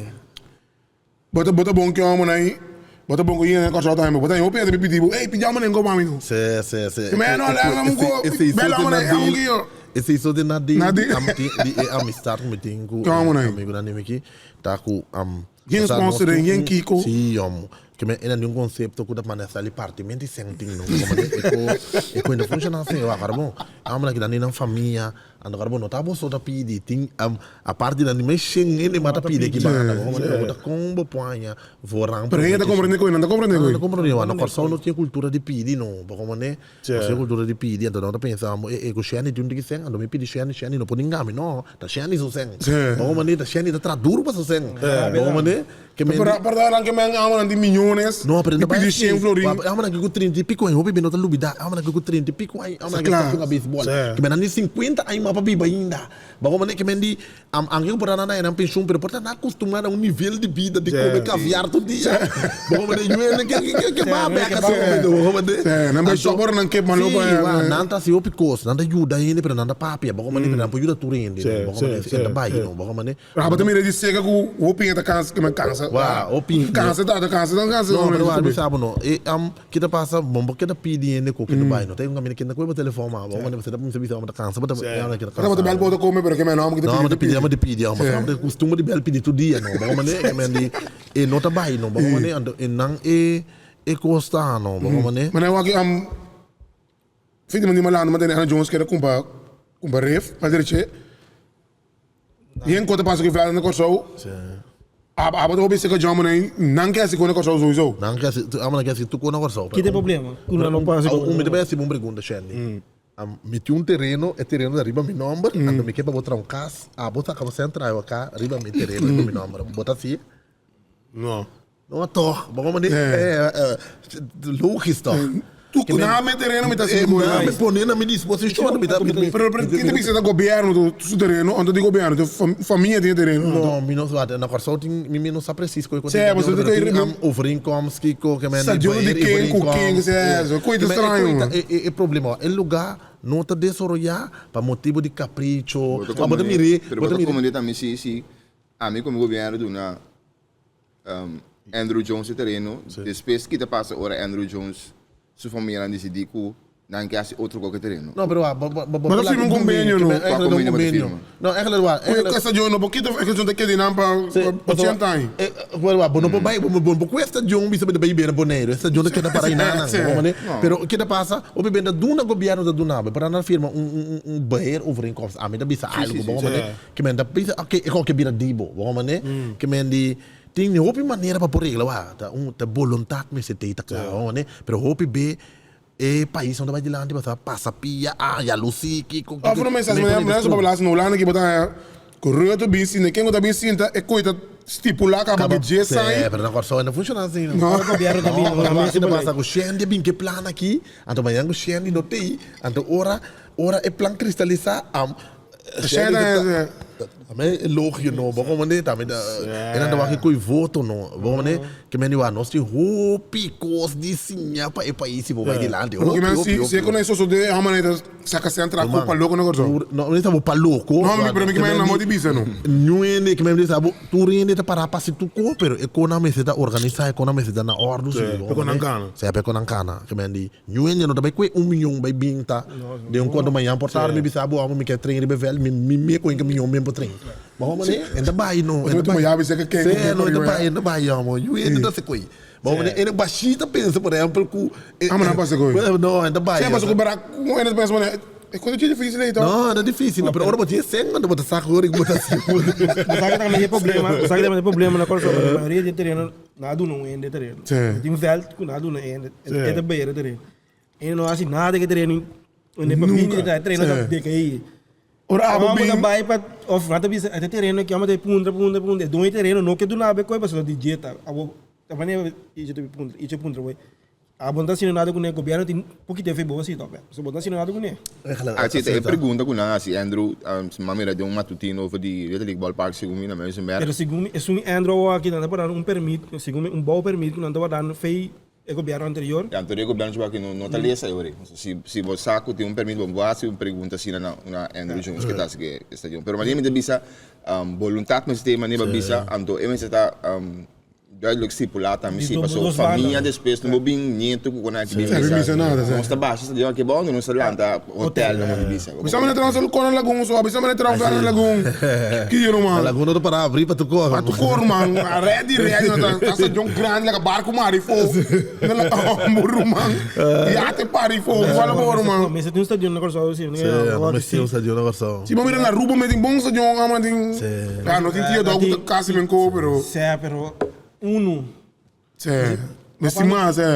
Bo ta bo ta bon ke homo nai. Bo ta bon ku yena Kòrsou tambe. Bo ta hopi hende pidi bo, "Ey, pidi homo nai go pa mi no." Sí, sí, sí. Me no, le amo go. Bel homo nai, amo ki yo. Esei so den nadie. Am tin di e amistad ku mi tin ku amigunan di mi aki ta ku am Yen sponsor den, yen kiko. Sí, yom. Ke men e na niun konsepto ku ta manda sali partimenti sèn tin no. Komo e ko e ko no funshoná asina. Wak, bon. Amo nan ki nan di nan famia. Anto kar bo no ta boso ta pidi tin aparte di nan di mes shen hende mas ta pidi aki banda bo komprende bo ta kon bo por haña voorrang. Pero hende ta komprende koe nan ta komprende koe. Nan ta komprende wak na Kòrsou no tin e kultura di pidi no bo komprende nos tin e kultura di pidi anto nan ta pensa e e ku Shenny tin un tiki sèn anto mi pidi Shenny Shenny no por ninga mi no ta Shenny su sèn bo komprende ta Shenny ta traha duru pa su sèn bo komprende. Ke men Pero aparte nan ke men ama nan di miyones No, pero di no pidi 100 florin. Ama nan ke ku 30 y pico aña, hopi be no ta lubida. Ama nan ke ku 30 y pico aña, ama nan ke ta hunga beisbol. Ke men nan di 50 aña mas pa biba ainda. Bo como ke men di, anke ku por ta nan nan penshun, pero por ta nan acostumbrá na un nivel di bida di come caviar tur dia. Bo como de yuende ke ke ke ba bek así momento, bo como de. Nan bai shop ora nan ke malo pa. Sí, wak, nan ta hasi hopi kos, nan ta yuda hende, pero nan ta papia. Bo como de, pero nan por yuda tur hende. Bo como de, e ta bai, no, bo como de. Raba ta mira di seka ku hopi ta kansa ke men kansa. Wa, hopi. Kansa ta ta kansa ta kansa. No, pero wa mi sa bo no. E am ke ta pasa bo bo keda pidi hende ku ke ta bai no. Ta un kaminda kende ku bo telefon ma bo bo ta bisa bisa bo ta kansa bo ta ya bo ta kansa. Bo ta bel bo ta kome pero ke men no kita pidi. No, ta pidi amo ta pidi amo. Pasobra ta kustumber di bel pidi tur dia no. Bo mane ke men di e no ta bai no. Bo mane anto e nan e e kos ta no. Bo mane. Mane wak am fin di malando ma tene Ana Jones keda kumpa kumpa ref pa dereche. Yen kos ta pasa ku e vlada na Kòrsou, abo ta hopi seka jòmber nan, nan ke hasi kos na Kòrsou souiso. Nan ke hasi, abo nan ke hasi tur kos na Kòrsou. Kita e problema ku nan no por hasi kos na Mi ta bai hasi bo un pregunta, Shandy. Mi tin un tereno, e tereno ta riba mi nòmber, anto mi ke pa bo traha un kas, abo ta kaba sèn traha aká riba mi tereno, riba mi nòmber. Bo ta hasié? No. No toch, bo como di logisch toch. Tu ku na mi tereno mi ta hasi ku Na mi pone na mi disposicion mi ta. Pero pero kin ta bisa ta gobierno tu su tereno anto di gobierno tu famia tin e tereno. No mi no sa na Kòrsou tin mi no sa precies koe koe tin pero tin am overeenkomst kiko ke men di beheer di ken ku ken koe ta straño. E problema e lugar no ta desoroya pa motibo di capricho bo ta mire Pero bo ta komende tambe si si ami komo gobierno duna Andrew Jones e tereno. Despues ki ta pasa ora Andrew Jones su famianan disidí ku nan ke hasi otro kos ku e tereno? No, pero bo bo bo Bo ta firma un kombenio no? Kua kombenio bo ta firma? No, eigenlijk wa, eigenlijk. Ku stadion no por kita e ta keda einan pa 80 aña. Pero wa, bo no por bai, bo no por ku e stadion bisa bo ta bai bira Boneiru, e stadion ta keda para einan nan, bo mane. Pero ke ta pasa, hopi benta duna gobièrnu ta duna bo, pero nan a firma un un beheerovereenkomst, ami ta bisa algu, bo mane. Ke men ta bisa, oke, e koke bira di bo. Bo mane? Ke men di, tin hopi manera pa por regla wak. Ta un, ta boluntat mester tei ta kla, bo mane? Pero hopi be e pais no ta bai dilanti pasobra pasa pia, ah, yalusí, kiko, kiko. Of no mester hasi manera su papel hasi na Hulanda ki bo ta haña ku Rutte bin sinta, ken ku ta bin sinta e koe ta stipulá kaba ku dje sai. Pero na Kòrsou e no funshoná asina. No. Gobièrnu ta bin, No, pasobra ta pasa ku Shandy a bin ku e plan aki, anto mañana ku Shandy no tei, anto ora, ora e plan kristalisá, am. Tambe elogio no, bo comprende? Tambe ta, e nan ta wak koe voto no, bo comprende? Ke men di wak, nos tin hopi kos di siña pa e pais si bo bai dilanti, hopi, hopi, hopi. Si e ku nan sosode, e manera ta saka sèn tra ku pa loko na Kòrsou. No, mi ta bo pa loko. No, pero mi ke men nan bo di bisa no. Niun hende, ke men di sa bo, tur hende ta para pa hasi tur kos, pero e konan mester ta organisá, e konan mester ta na òrdu si, bo comprende? Pa e konan kana. Si, pa e konan kana, ke men di. Ñu hende no ta bai kue un miyon bai bin ta den un kuanto mañan por tarde mi bisa bo amo mi ke tren riba e vèlt mi mi me koen ke miyon men por tren bo homo ne en ta bai no en ta bai se no en ta bai en ta bai amo ñu hende ta hasi koi bo homo ne ene bashí ta pensa por ehempel ku no en ta bai no ta dificil no pero ora bo tin e sen bo ta sa ku ora bo ta hasi bo sa ke ta e problema bo sa ke ta e problema na Kòrsou mayoria di e tereno Nan a duna un hende tereno. Sí. Tin un veld ku nan a duna hende. E ta beheer e tereno. E no hasi nada ku e tereno. E pa bini e tereno ta decaí. Ora abo bin. Amo ta bai pa of nan ta bisa e tereno aki amo ta puntra puntra puntra. E doño e tereno no ke duna bo e koi pasobra di dje ta. Abo ta manera ichi ta puntra ichi a puntra bo. Abo no ta haciendo nada cune, gobierno tin poquito fe bo si tope. So bo no ta haciendo nada cune. Así ta e pregunta cu nan haci Andrew, mi a mira den un matutino over di Little League Ballpark segun mi na Muizenberg. Pero segun mi esun Andrew awor aki nan ta por dando un permit, segun mi un bouwpermit cu nan ta wardando fey e gobierno anterior. Ya, anto e gobierno cu aki no ta lesa e ora. Si si bo sa cu tin un permit bo haci un pregunta asina na na Andrew Jones ke ta haci ke stadion. Pero manera mi ta bisa, boluntad mester tin, manera mi a bisa, anto e mester ta. duidelijk stipulá tambe Di si do- paso dos banda. famia despues no bo bin nieto ku kon aki bin Sí, bin bisa nada, sí. Nos ta basha stadion aki abou, nos ta lanta hotel na Monte Vista. Bisa mane traha solo kona lagun so, bisa mane traha un lagun. Ki ruman? Na lagun no ta para abri pa tur kor. Pa tur kor man, ready ready no ta stadion grandi laka barco mari fo. Na la ambo ruman. Yate pari fo, wala bo ruman. Mester tin un stadion na Kòrsou si. Sí, mester tin un stadion na Kòrsou. Si bo mira na Aruba me tin bon stadion, ama tin. Ya no tin tio dòk ku ta kasi men ko pero. Sè pero unu. Sè, mester tin mas sè.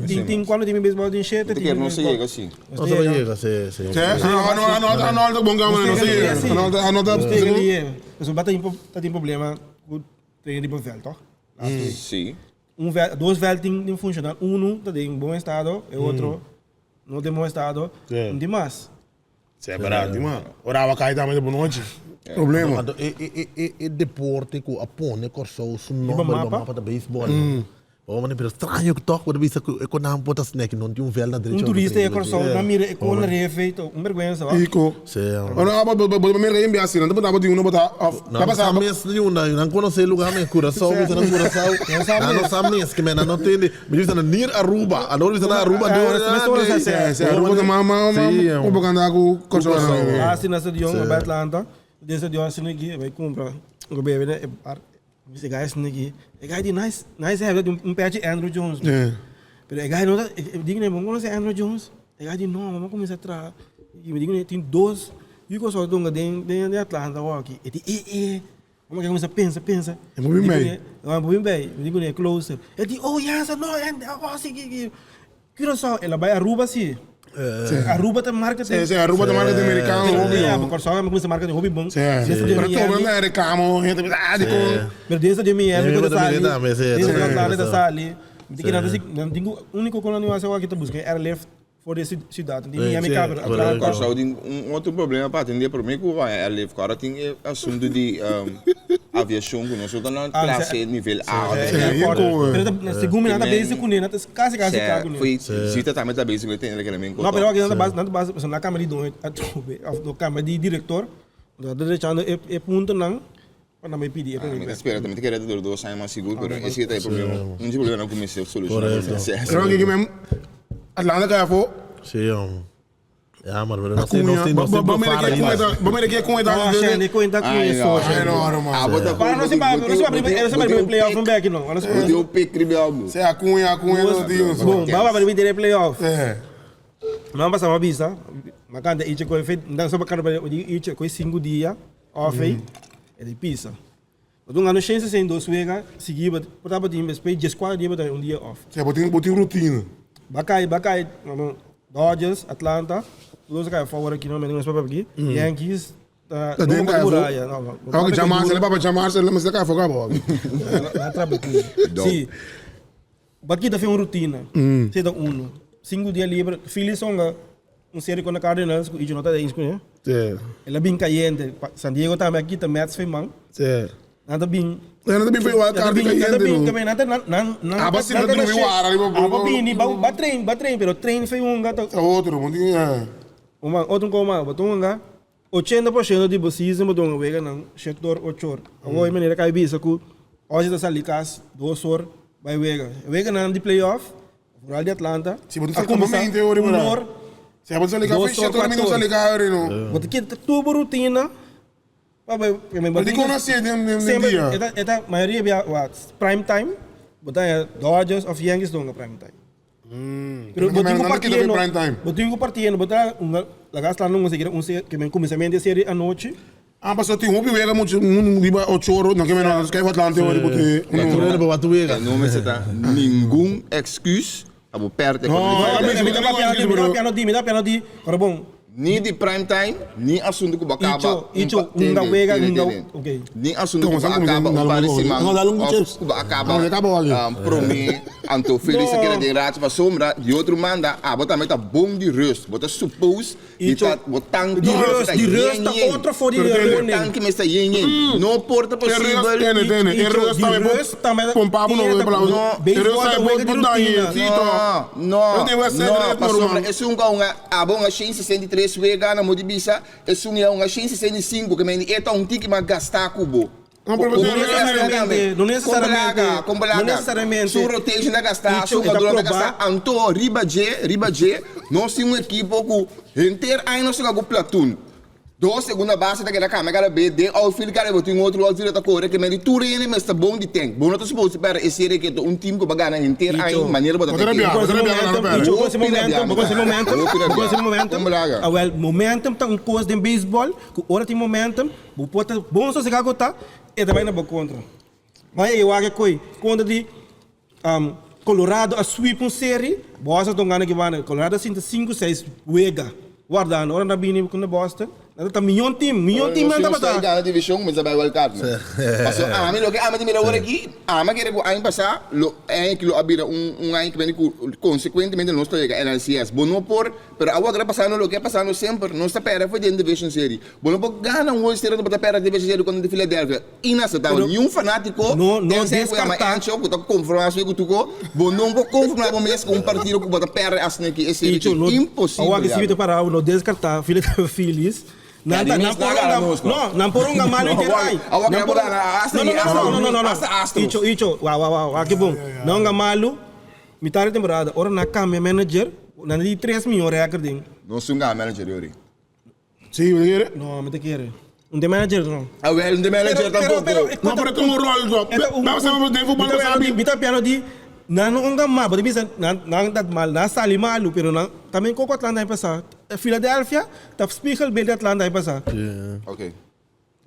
Tin tin cuando tin baseball tin shete tin. Te no se yega si. No se yega si si. Sè, anota anota bon gama no se yega. Anota anota. Pasobra ba ta tin problema ku train riba veld toch? Si. Un veld, dos veld tin funcional, uno ta den bon estado, e otro no den bon estado. No tin mas. Sè barato man. Ora awa kai tambe ta bonochi. Problema. Anto e e e e deporte ku a pone Kòrsou su nòmber riba mapa ta beisbòl. Bo mane pero straño tòg bo ta bisa ku e konan por ta snack no tin un vèlt na drechi. Un turista e Kòrsou nan mira e kon refe ta un bèrgwensa wak. Iko. Sí. Ora abo bo bo mira yin bia asina nan ta bo tin uno bo ta of Nan no sa mes ni unda nan konosé e lugá mes Curaçao bisa nan Curaçao nan no sa mes ke men nan no tende Mi bisa na near Aruba. Anor bisa na Aruba de ora. Sí, sí, Aruba ta ma ma ma propaganda ku Kòrsou. Asi na stadion bai Atlanta, den stadion asina aki bai kumpra un bebe na e bar. Mi bisa e guy asina aki, e guy di nice nice hair un pechi Andrew Jones. Pero e guy no ta, mi di bo no konosé Andrew Jones? E guy di no, mi a kuminsá traha. Mi di tin dos yu Kòrsou ta dunga den den Atlanta awor aki. E di e e. Como que comienza pensa, pensa. E bo bin bay. E bo bin bay. Mi di cune closer. E di, oh yes, no, en, oh, si, ki, ki. Curaçao, el a bay Aruba si. Aruba ta marketing. Si, si, Aruba ta marketing americano, hopi. Ja, maar Curaçao tambe cuminsa marketing hopi bon. Si. Pero todo nan a reclamo, gente bisa, ah, dicon. Pero den esta Miami cu ta sali, den esta Atlanta ta sali. Mi tin cu nan tin cu, unico cu nan a haci awor aki ta busca e airlift. For di siudat di Miami Capital Atlanta. Kòrsou tin un otro problema pa atendé promé ku bai airlift ku ora tin e asuntu di aviashon ku nos no ta na klase nivel A òf B. Pero segun mi nan ta bezig kuné nan ta kasi kasi kla kuné. Foi Zita tambe ta bezig kuné tende kende men No pero nan ta base nan ta base pasobra nan a kambia di doño atrobe òf no kambia di direktor nan ta derechando e puntonan pa nan bai pidi e Mi ta spera tambe ta kere ta dura dos aña mas sigur pero esei ta e problema un di problema nan ku mester soluciona. Pero aki men Atlanta kai afo. Si jong. Ya maar pero nos tin nos tin nos tin profar ainda. Bo mira ke kon e ta. No shende kon ta ku e so. Ay no ruman. Abo ta Para no se ba no se ba no se ba riba playoff un beki no. Bo tin un pick riba abo. Se Acuña Acuña no tin. Bon ba ba riba e playoff. Eh. Nan pasa ma bisa ma kanta ichi ku e nan so ba kanta ichi ku e sinku dia. Off ei, e di pisa. Bo ta un gana 162 wega sigui bo por tabata tin despues dieskuater dia bo ta un dia off. Sea bo tin bo tin rutina. Ba kai ba kai Dodgers, Atlanta, tur dos a kai afo awor aki no mi no papia aki. Yankees ta Ta den kai afo. muraya no no. Awor ki djamarse le papa djamarse le mester kai afo kaba awor. Na traba ku. Si. Ba kita fe un rutina. Esei ta uno. Sinku dia liber. Phillies honga un serie kontra Cardinals ku Icho no ta eens kuné. El a bin kayente. San Diego tambe a kita Mets fe man. Nan ta bin. Nan ta bin fe wild card di kayente no. Nan ta nan nan Aba si ta drumi wara riba Aba bini ba train ba train pero train fe hunga ta. Ta otro bo tin. Un man otro un koma bo ta hunga 80% di bo season bo ta hunga weganan shete or ocho or. Awor e manera kai bisa ku Ozzy ta sali kas dos or bai wega. E weganan di playoff, vooral di Atlanta, Si bo ta a sali kuminsá mente ori un bra. or, Si bo ta sali ka dos shete or, or mi no kuater sali or. ka ori no. Bo ta kita tur bo rutina pa bai Pero dikon a hasié den Semper dia? e ta mayoria bia wat prime time bo ta haña Dodgers of Yankees ta hunga prime time. Pero Pero bo tin ku nan ta kita partiendo, prime time. bo tin ku partiendo, bo ta un laga sla un siquiera un se ke men kuminsamentu di serie anochi. Ah, pasobra tin hopi wega muchu un riba ocho oro, no ke men no skei Atlante ora bo te un Tur hende bo wak wega. No mester ta ningun excuse pa bo perde No, kontra a di mi Philadelphia. Mi ta papia di, mi ta papia di, mi ta papia di, pero bon. Ni di prime time, ni asuntu ku bo a kaba Icho, un icho, pa un tende, wega, tende, un tende. ok. Ni asuntu ku Como bo sa a como kaba un dale par un di poco. siman No, dale un of chips. ku bo a kaba No, kaba wali. prome anto Phillies a No. keda den racha pasobra di otro manda abo tambe ta bon di rust. Bo ta suppose di Icho, ta bo tanki di mester rust, ta di rust yen ta yen. otro for di Pero tende. Bo learning. tanki mester yen yen. No por ta E rust, posibel. tene, tene. E Icho, rust di tambe bo rust tambe ta- pompa bo no tiene ta- palabra. No, E rust baseball ta tambe wega bo di daña, rutina. sí, to. No, Yo tengo ese no, ritmo, pasobra ruman. esun ku a hunga abo hunga 163 wega na mo di bisa, esun ya hunga 165 ke men e ta un tiki mas gastá ku bo. No, pero No no necesariamente, no necesariamente, no necesariamente. Su rotation a gastá, su Icho, e ta jugador a probá. gastá. Anto, riba dje, riba dje, nos tin un ekipo ku henter aña nos toka ku platoon. Dos segunda base ta keda kambia kada bes, den outfield kada bo tin otro outfielder ta kore, ke men di tur hende mester bon di tank. Bo no ta supos di pèrdè e serie ke ta un team ku bo a gana henter aña Icho. manera bo ta Bo ta tank. rabia, bo ta rabia ku nan a pèrdè. Icho, ku ese Hopi momentum, rabia, ku ese momentum, Hopi ku ese rabia. momentum, Kon balaga? awel, momentum ta un kos den beisbòl ku ora tin momentum, Bo por ta bon sosegá ku ta, e ta bai na bo kontra. Bai e wak e koi kontra di Colorado a sweep un seri, Boston ta un gana ki banda. Colorado a sinta sinku seis wega wardando. Ora nan bini kontra Boston, nan ta miyon team, miyon team nan Nos tabata. gana divishon kuminsá bai wild card no. Paso ami loke ami ta mira awor aki, ami a kere ku aña pasá lo aña ki lo a bira un un aña ki bini ku konsekuentemente nos ta yega NLCS. Bo no por, pero awor ta pasando loke a pasando semper, nos ta pèrdè for den division serie. Bo no por gana un World Series bo ta perde Division Series contra di Philadelphia. Inaceptabel. Pero Niun fanatico no no tensij cu yama descarta. Encho cu ta conforma su cu tuco, bo no por conforma bo mes cu un partido cu bo ta perde asina aki. E serie Icho, ki no, imposibel awor ki ya. si ta parao, no descarta Philadelphia Phillies. Ya, Nan di ta, nan mes por nan gana hunga, nos, no. no, nan por hunga malo No, inter awor, ai. awor Nan ki por, nan por gana hasta no, no, i no, hasta no, no, no, no. hasta Astros. Icho, Icho, wa, wa, wa, wa, ki bon. Nan hunga malo, mitad di temporada, ora nan cambia manager, nan di 3 miyon record den. Nos un gana manager yori. Sí, bo ta kere? No, mi ta kere. Un de manager no. Awel, un de manager tampoco. No, pero ta un rol zo. Baba sa den futbol bo sabi. Mi ta piano di nan no hunga mal, bo ta bisa nan nan ta mal, nan sali malu, pero nan tambe koko Atlanta a pasa. Philadelphia ta spiegelbeeld di Atlanta a pasa. Ok.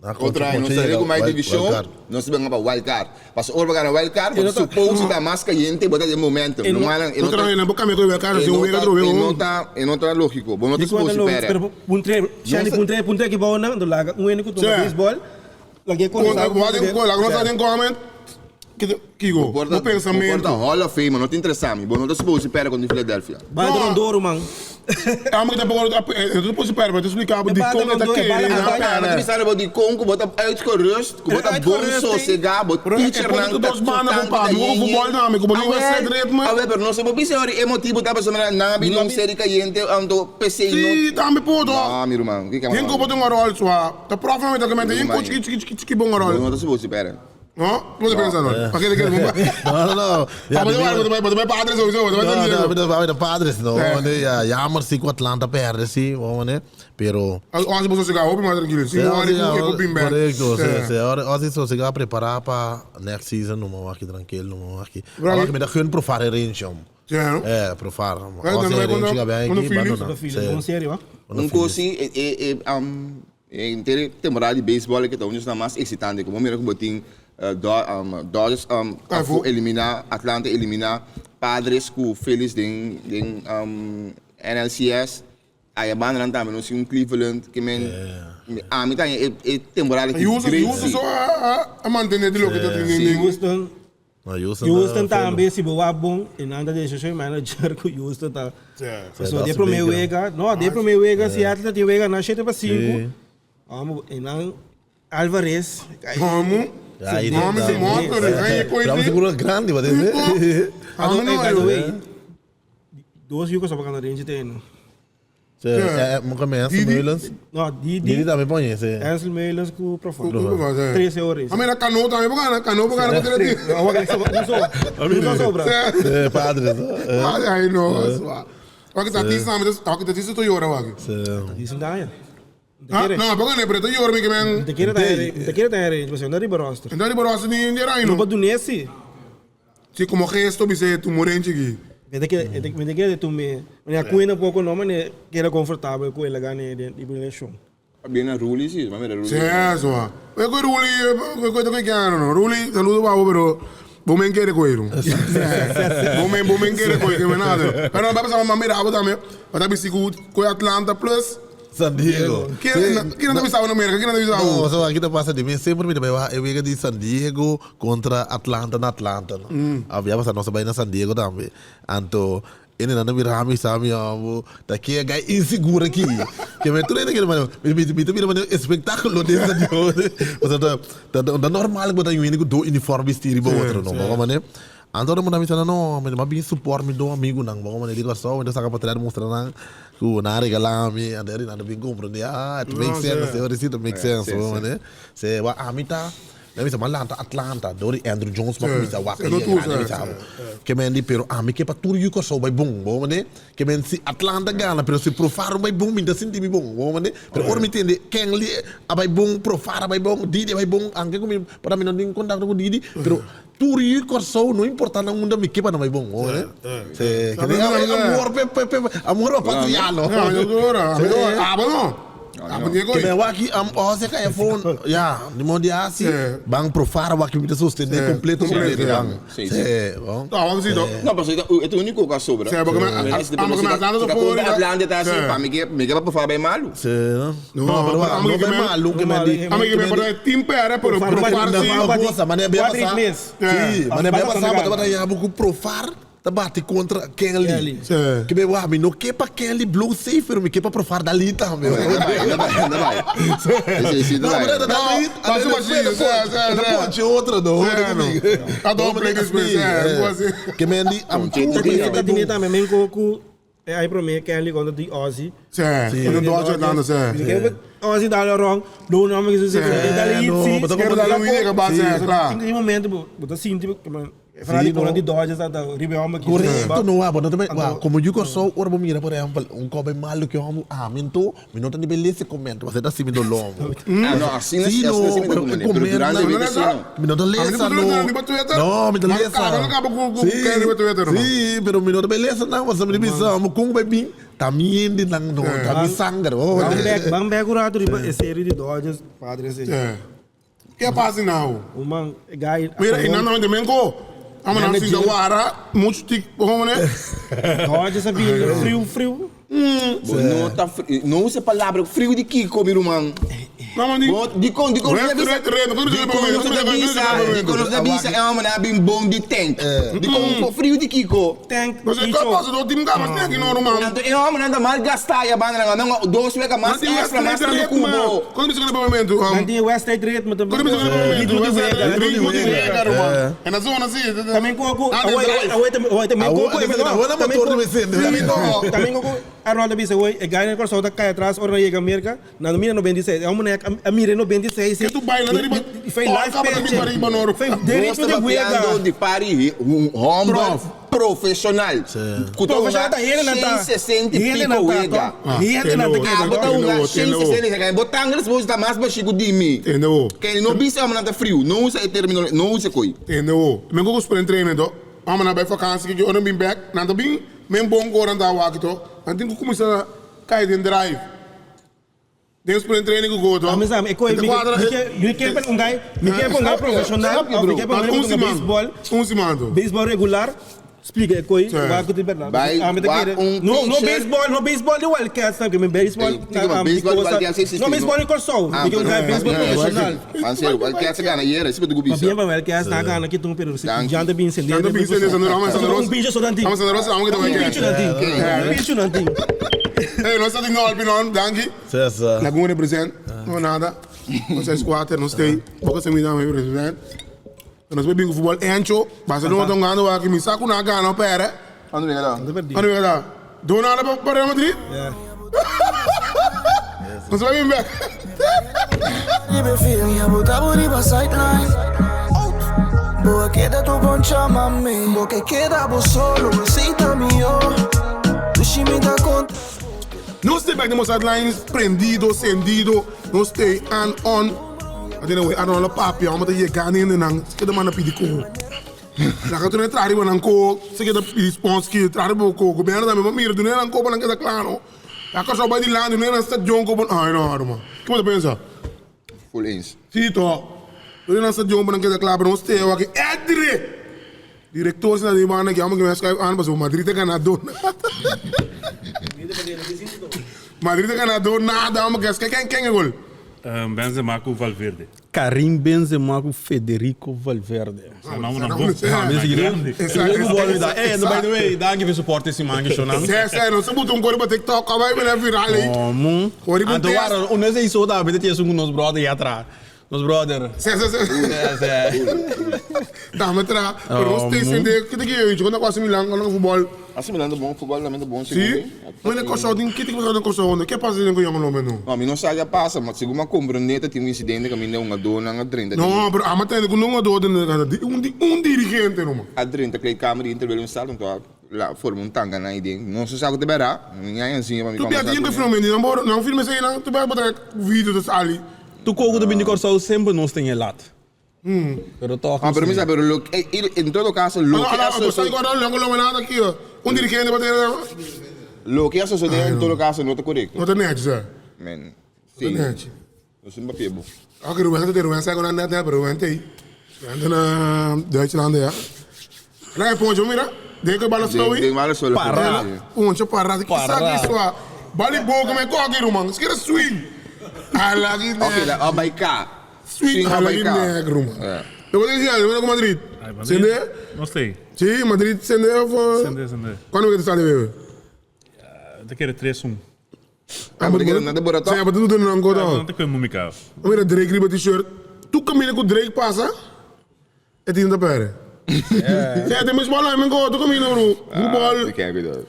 Na Otro aña nos sali ku mai divishon, nos ta benga pa wild card. Pasobra ora bo gana wild card, bo ta suppose ta mas kayente, bo ta den momentum. No manan, e no Otro ta, aña nan bo kambia ku e wild card, e si un no wega ta, otro wega e no un. ta, e no ta lógiko. Bo no ta Di kuanta suppose lo, pèrdè. pero puntre, Shandy Nos ta- puntre, puntre aki bou nan, do laga un hende ku tuma Che. baseball, lag'é Konta, konta bo a den ko, laga nos a den comment. Kiko, Bo por bo ta, bo por pensamentu. ta Hall of Famer, no ta interesa mi. Bo no ta suppose pèrdè kontra Philadelphia. Bai No. dron doro man. Amo ki tampoco no ta puse pèrdè, pero ta explica bo E dikon bala e ta e kere bala na bai- Ah, mi ta pèrdè. bisa bo dikon ku bo ta uitgerust, ku bo ta bon Uitgerust, eh. sosegá, bo Pero e teachernan pone ta dos banda tanki ku ta pa, bo yen futbol yen. nami, ku bo no Awel, set ritme. awel, pero nos bo bisa ori e motibu ta pasobra nan a bini un seri kayente, anto p'esei no. Si, tambe por to. Ah, mi ruman, kiko Yen ku bo tin un ròl sua. Ta prof nan mi ta komente, yen ku chiki chiki chiki bon Bo ròl. no ta suposi pèrdè. No? Bo ta pensa no? Pa ke te kere bon? No, no, no. Ah, bo ta bai, bo ta bai Padres sowieso, bo ta bai No, San no, Diego. mi ta bai Padres, no. Eh. Mane, ya, jammer si ku Atlanta perde, si, mane. Pero Ora si bo sosega hopi mas trankilo. Si bo wari ku e ku bin bek. Correcto, si, si. Ora, ora si sosega prepara pa next season, no mo waki tranquilo, no mo waki. Bravo. Ora mi ta gun profar e range, jong. Si, no? Eh, profar. Eh, Ora si dan e bai range kontra- ga ben kontra aki, Phillies. bando na. Phillies, bon serie, wa. Un kos si, e, e, e, um, E henter temporada di beisbòl aki ta un di esnan mas eksitante. Komo mira ku bo tin Dodgers afó eliminá, Atlanta eliminá, Padres ku Phillies den den NLCS. Aya bandanan tambe nos tin un Cleveland ke men ami ta haña e temporada aki great Houston si. so a mantené di loke ta tin den den. Houston No, Houston, Houston tambe si bo wak bon e nan ta decision manager ku Houston ta. So de prome wega, no, de prome wega Seattle ta tin wega nan shete pa sinku. Amo e nan Alvarez. Amo. Amo si morto, ai poi. Bravo seguro grande, wat is dit? Amo no. By the way, dos yuko sa bakana range te no. Sí, eh, mo kami Ansel Meulens. No, Didi. Didi tambe ponye, sí. Ansel Meulens ku Profar. Ku Profar, sí. 13 horas. A mira Cano tambe por gana, Cano por gana contra ti. Un sobra. Sí, padre. Ay, no, swa. Wak Tatis tambe, wak Tatis to llora wak. Sí. Tatis ta ya. Ah, no, por gana, pero to llora mi que men. Te quiere ta, te quiere ta range, pero no riba roster. Entonces riba roster ni ni raino. No pa dunesi. Si como gesto bisé tu moren chiki. Mi ta kere, mi ta kere tu me, mi a cuina poco no, ma ne keda comfortabel cu el a gana den di relashon. Bien a Ruli si, ma mira Ruli. Si eso a. E cu Ruli, e cu ta kiano no. Ruli, saludo pa bo pero bo men kere cu eru. Bo men, bo men kere cu e, que nada. Pero no, pa ma mira abo tambe, pa ta bisti cu cu Atlanta plus San Diego. Ken ken ta bisa na Merca? Ken ta bisa No, so aki ta pasa di mi semper mi ta bai wak e wega di San Diego kontra Atlanta na Atlanta no. A bia pasa nos a bai na San Diego tambe. Anto e nenan ta mira mi sa mi amo ta ke a gai insigur aki. Ke mi tur hende kere mane mi mi ta mira mane espektakulo den San Diego. Pasobra ta ta ta normal ku bo ta hende ku do uniform bisti riba otro no. Bo mane Anto ora manda mi sa nan, no, mi a bin support mi dos amigunan, bo como di Kòrsou, mi ta saka potret mustra nan ku nan a regalá mi, anto eri nan ta bin komprendé, ah, it make sense, ora si ta make sense, bo mane. Se, wak ami ta, Mi a bisa m'a lanta Atlanta dor di Andruw Jones m'a kuminsá wak e liga grandi mi sa bo. Ke men di pero ami ke pa tur yu Kòrsou bai bon, bo mende? Ke men si Atlanta gana pero si Profar no bai bon mi ta sinti mi bon, bo mende? Pero ora mi tende Kenley a bai bon, Profar a bai bon, Didi a bai bon, anke ku mi por mi no tin kontakto ku Didi pero tur yu Kòrsou no importa na unda mi ke pa nan bai bon, bo mende? Se ke amor pe pe amor pa patria no. Abo no. Ke men wak am ose kaya fon ya di mon di hasi ban profar wak mi ta sostene completo completo ban se bon No pasobra e ta unico ku a sobra Atlanta ta hasi pa mi ke mi ke pa profar bai malu se no pero wak no bai malu ke men di Team pere pero profar si mane bia pasa si mane bia pasa bo tabata yabu ku profar Ta bati kontra Kenley. Ke be wak mi no ke pa Kenley blow safe pero mi ke pa Profar Dalí tambe. No bai, no bai. Esei si ta bai. No, ta ponche otro no. Ke men di am tur Ta tene tambe men ko ku e ai prome Kenley kontra di Ozzy. Ozzy dal rong do un homber ki su si dal hit si. Tin momento bo ta sinti Sí, no. Korekto no wak, bo no ta bai wak, komo yu Kòrsou ora bo mira por ehèmpel un kòp bai malu ku e hòmber ami anto mi no ta ni bai lesa e komènt pasobra e ta hasi mi doló. Ah no, asina Sí asina no, sí mi ta pero e komende, pero komèntnan durante wiki sí no. mi no ta lesa no, no mi ta lesa sí sí pero mi no ta bai lesa nan pasobra mi ta bisa amo kon bai bin ta mi hendenan no ta mi sanger. Ban bek un rato riba e serie di Dodgers Padres ei. Ke pasa now? Un man, e guy. Mira, y nan nan men ko. Amo nan sinta wara, mucho tik, como ne? Dodgers a bini friu friu. Bo no ta fri, no usa e palabra friu di kiko mi ruman. No, di. Bo, dikon, dikon nos ta bisa, dikon nos ta bisa, dikon nos ta bisa e homber a bin bon di tank. Dikon friu di kiko? Tank Nos e Icho. pasa do team ka mas neki no ruman. Anto e hombernan ta mal gastá ya banda nan nan dos wega mas extra mas tantu ku bo. Kono bisa kende momento? Nan tin West Side Ritmo tambe. Kono bisa kende momento? Ritmo di wega. Ritmo di wega ruman. E na zona si. Tambe ku awor awor tambe ku Awor na motor di Vicente. Tambe ku Arnold a bisa awor e guy na Kòrsou ta kai atras ora nan yega Merka. Nan a mira 96, e homber a mira 96 Ke tu baila na riba Fei live peche. Fei de Nos ritmo ta di wega. papiando di pari un homber profesional. Ku ta Profesional hunga ta hende nan ta. 160 i Hende piko nan ta wega. to. Hende nan ta keda. Abo ta hunga 160 bo tangres bo ta mas bashi ku di mi. Tende wo. Ke no bisa homber nan ta friu, no usa e termino, no usa e koi. Tende wo. Men ku ku sprint trainer to. Homber nan bai vakantie kiki ora nan bin bek, nan ta bin men bon ku ora nan ta awaki to. Nan tin ku kuminsa Kai den drive. Den sprint training ku goto. Ami sa, e koe, mi ke, mi ke pa un guy, mi ke pa un guy profesional, of mi ke pa un guy ku ta baseball, Un siman to. baseball regular, splika e koe, wak ku tin berdad. Bai, Ami ta wak kere, un no, no pitcher. baseball, no baseball di Wildcats, no, mi baseball, Ey, tiki ba, di baseball di cosa, Wildcats existe, no baseball no? di Kòrsou, Ah, mi ke un guy baseball profesional. Ban serio, Wildcats a gana ayera, esei pa tu ku bisa. Pabia pa Wildcats nan a gana ki tun, pero si Danki. jan ta bin sende, Jan ta bin sende, Sandro, amo Sandro. Un pincho so nan tin. Amo Sandro, amo kita Un Wildcats. pincho nan tin, un pincho nan tin. Hey, nos ta tin golpi non, danki. César. Lagun represent, no nada. Nos ta squatter, nos stay. Boca se mira me represent. Nos bay bin cu futbol ancho. Barcelona ta hungando aki, mi sa cu nan a gana o perde. Cuando wega da? Cuando wega da? Do nada pa Real Madrid? Yeah. Nos bay bin bek. Nos stay bek den bo sidelines prendido, sendido, nos stay an on. Aden awey Arnold a papia, amo ta yega na hendenan, se keda manda pidi koho. Laga tur e traha riba nan koho, se keda pidi spons ki traha riba bo koho. Gobièrnu tambe bo mira, duna nan koho pa nan keda kla no. Ya Kòrsou bai dilanti, duna nan stadion koho pa, ay no ruman. Ke bo ta pensa? Full eens. Si to. Duna nan stadion pa nan keda kla, pero nos stay awor aki Edre! Director si na di banda ki amo ki me schuif aan pasobra Madrid ta ganador nada. Madrid ta ganador nada amo ki ken ken e gol? Benzema ku Valverde. Karim Benzema ku Federico Valverde. Sa nombernan bon. Grandi. Eh, by the way, danki pa e support e siman ki shownan. Sè sè, nos a buta un kori pa TikTok, a bai bira viral ei. Komo? Kori pa Anto test. wara, un es ei so tambe ta tin esun ku nos brother ya tra. Nos brother. Sí, sí, sí. Sí, sí. Dame tra. Pero nos te sende, kite ki yo, cuando AC Milan, cuando fútbol. AC Milan ta bon, fútbol tambe ta bon, sigur. Sí? Maar na Kòrsou tin kite ki pasa na Kòrsou hondo? Ke pasa den ku Jonge Lombe no? No, mi no sa ke pasa, ma segun mi a komprendé ta tin un insidente kaminda un hungadónan a drenta den. No, pero amo tende ku no hungadó den un un dirigente numa. A drenta kleedkamer di Inter Willemstad, anto a la forma un tanga nan aiden. No sa sa ku ta bèrda, mi a ensiña pa mi Tu bia kòmbersá tin ku ke nan. filme, nan por nan filme esei nan, tu bia bo ta video ta sali. Tur koko ta bini Kòrsou semper nos tin e lat. Pero tòg Ah, nos pero mi tin. sa, pero lo, en todo caso, lo ke a sosodé. Un dirigente pa tene. Lo ke a sosodé en todo caso no ta korekto. No ta nechi, sa. Men, si. No ta nechi. Nos tin papia bo. Ok, Ruben ta te, Ruben sa ku nan net net, pero Ruben ta ei. Ruben ta na Duitsland ya. Nan e poncho, mira, den ku e bala slow ei. Den bala slow. Para. Poncho para, kisa kiswa. Bali boka me koki, ruman. Skira swing. Ala ki Ok, la, oh, bai ka. Swing hala ki negro man. Lo que decía, yo con Madrid. Sende? No sé. Sí, Madrid sende of Sende, sende. Cuando que te sale bebe? Te kere 3-1. Ah, maar na de bora Sí, maar tu no go No te koe mika. Mira Drake riba t-shirt. Tu camina ku Drake pasa. E tin ta pere. Sí, te mesmo lá, men go, tu camina bro. Voetbal.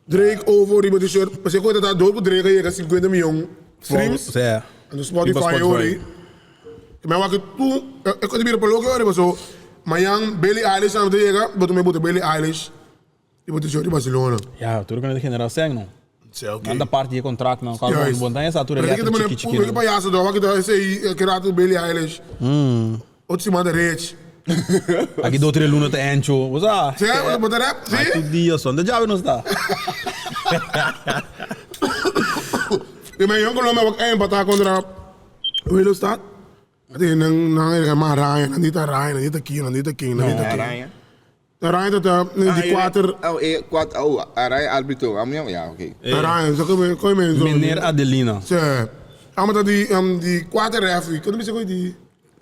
Drake over riba t-shirt. Mas se ta door ku Drake llega 50 miljoen streams. Sí. En Spotify ori. Maar wat ik toen, ik kon niet meer op ori, maar zo. Mañana Billie Eilish aan de llega, boto me boto Billie Eilish. Die boto shirt di Barcelona. Ja, tur kan genera seng no. Sì, ok. Manda parte di contract no. Kalma, Juist. bon dan esa tur Maar ik elektro heb chiki chiki. een payaso daar, wat ik daar zei, ik raad Billie Eilish. Otro man de rich. Aki do tre luna te ancho. Wat Sì, wat de rap, Ai sì? tu dia son. De jabe no sta. Ik ben jong Colombia ook één partij contra Willemstad. Het is een een maar Ryan, niet Ryan, niet Kien, niet Kien, niet Kien. Aranha. Ryan dat die kwater Oh, kwart, oh, Aranha arbitro. Ah, ja, oké. Ryan, zo kom je kom je zo. Meneer Adelina. Ze, allemaal dat die die kwater referee, kun je zeggen die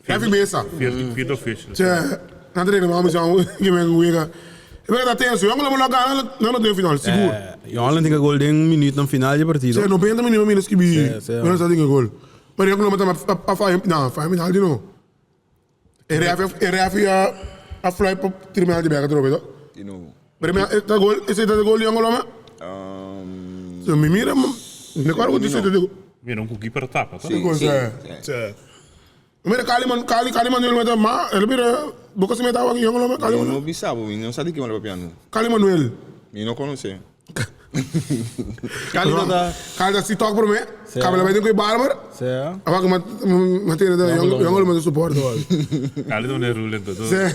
referee mesa. Vierde official. Ze, na de reden waarom zo, ik ben een Ik ben dat tegen zo, jongen, maar gaan naar de finale, sigur. Johan tinha gol de un minuto na final de partida. Ze, 90 minuten minus kibi. Sì, sì. Maar dat ding goal. Maar jongen, maar dan a fa nou, fa min haldi no. E ref e ref ya a fly op tribunal de bergen erop, toch? Di novo. Maar ik dat goal, is dat goal jongen loma? Zo mi mira, ne kwaro di zit de Mira, un keeper tapa, toch? Sì, goal. sì, Sì. Mira Kali man Kali Kali Manuel met ma, el mira boka se met awa jongen loma Kali Mi Manuel. no bisabo, mi no sa di che me lo piano. Kali Manuel. Mi no conosce. Kali da. Kali dat si talk voor me. Kali bij de barber. Sì. Awa ma ma tiene de jongen jongen met de support hoor. Kali doen een roulette, toch? Sì.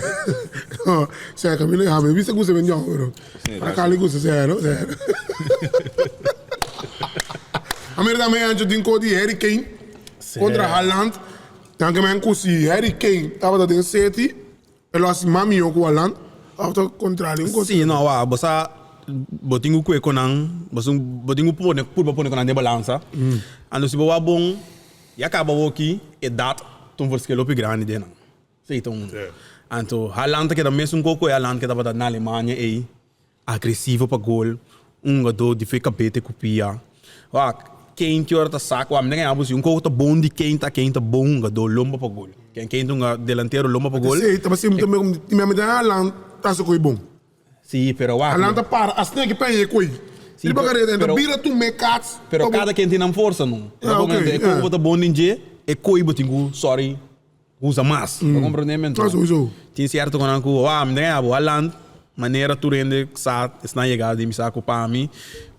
Sì, Camilo, ja, mi visto cosa vendiamo, però. Ma Kali cosa sei, no? Sì. A me da me anche dinko di Harry Kane contra Haaland. Dan che men così Harry Kane tava da den City e lo as mami yo ku Haaland. Auto contrario, un Sì, no, wa, bosa botingu kwe konan, bosun botingu pone purba pone konan de balança. Ando si bowa bon, ya acaba woki e dat ton verschil op grande de nan. Sì, ton. Anto Haaland que da mesmo um pouco é Haaland que tava na Alemanha e agressivo pa gol, um jogador de fica bete copia. Wa, quem que ora tá saco, wa, ninguém abusi, um pouco tá bom de quem tá quem tá bom, um jogador lomba pa gol. Quem quem tá um delantero lomba pa gol. Sì, tava sempre também com me da Haaland tá so coi bom. Sì, però wa. Haaland para, as que pen coi. Sì, Sì, bagare, pero- bira tu me cats. Pero cada quem tem força, não. Ah, ok, E como ja. bota bom ninja, e coi botingu, sorry, usa mais. Mm. Compreendimento? Ah, sowieso. Tem certo quando ku, ah, me ganha bo Haaland, maneira tu rende sa, está chegada de me saco pa mim.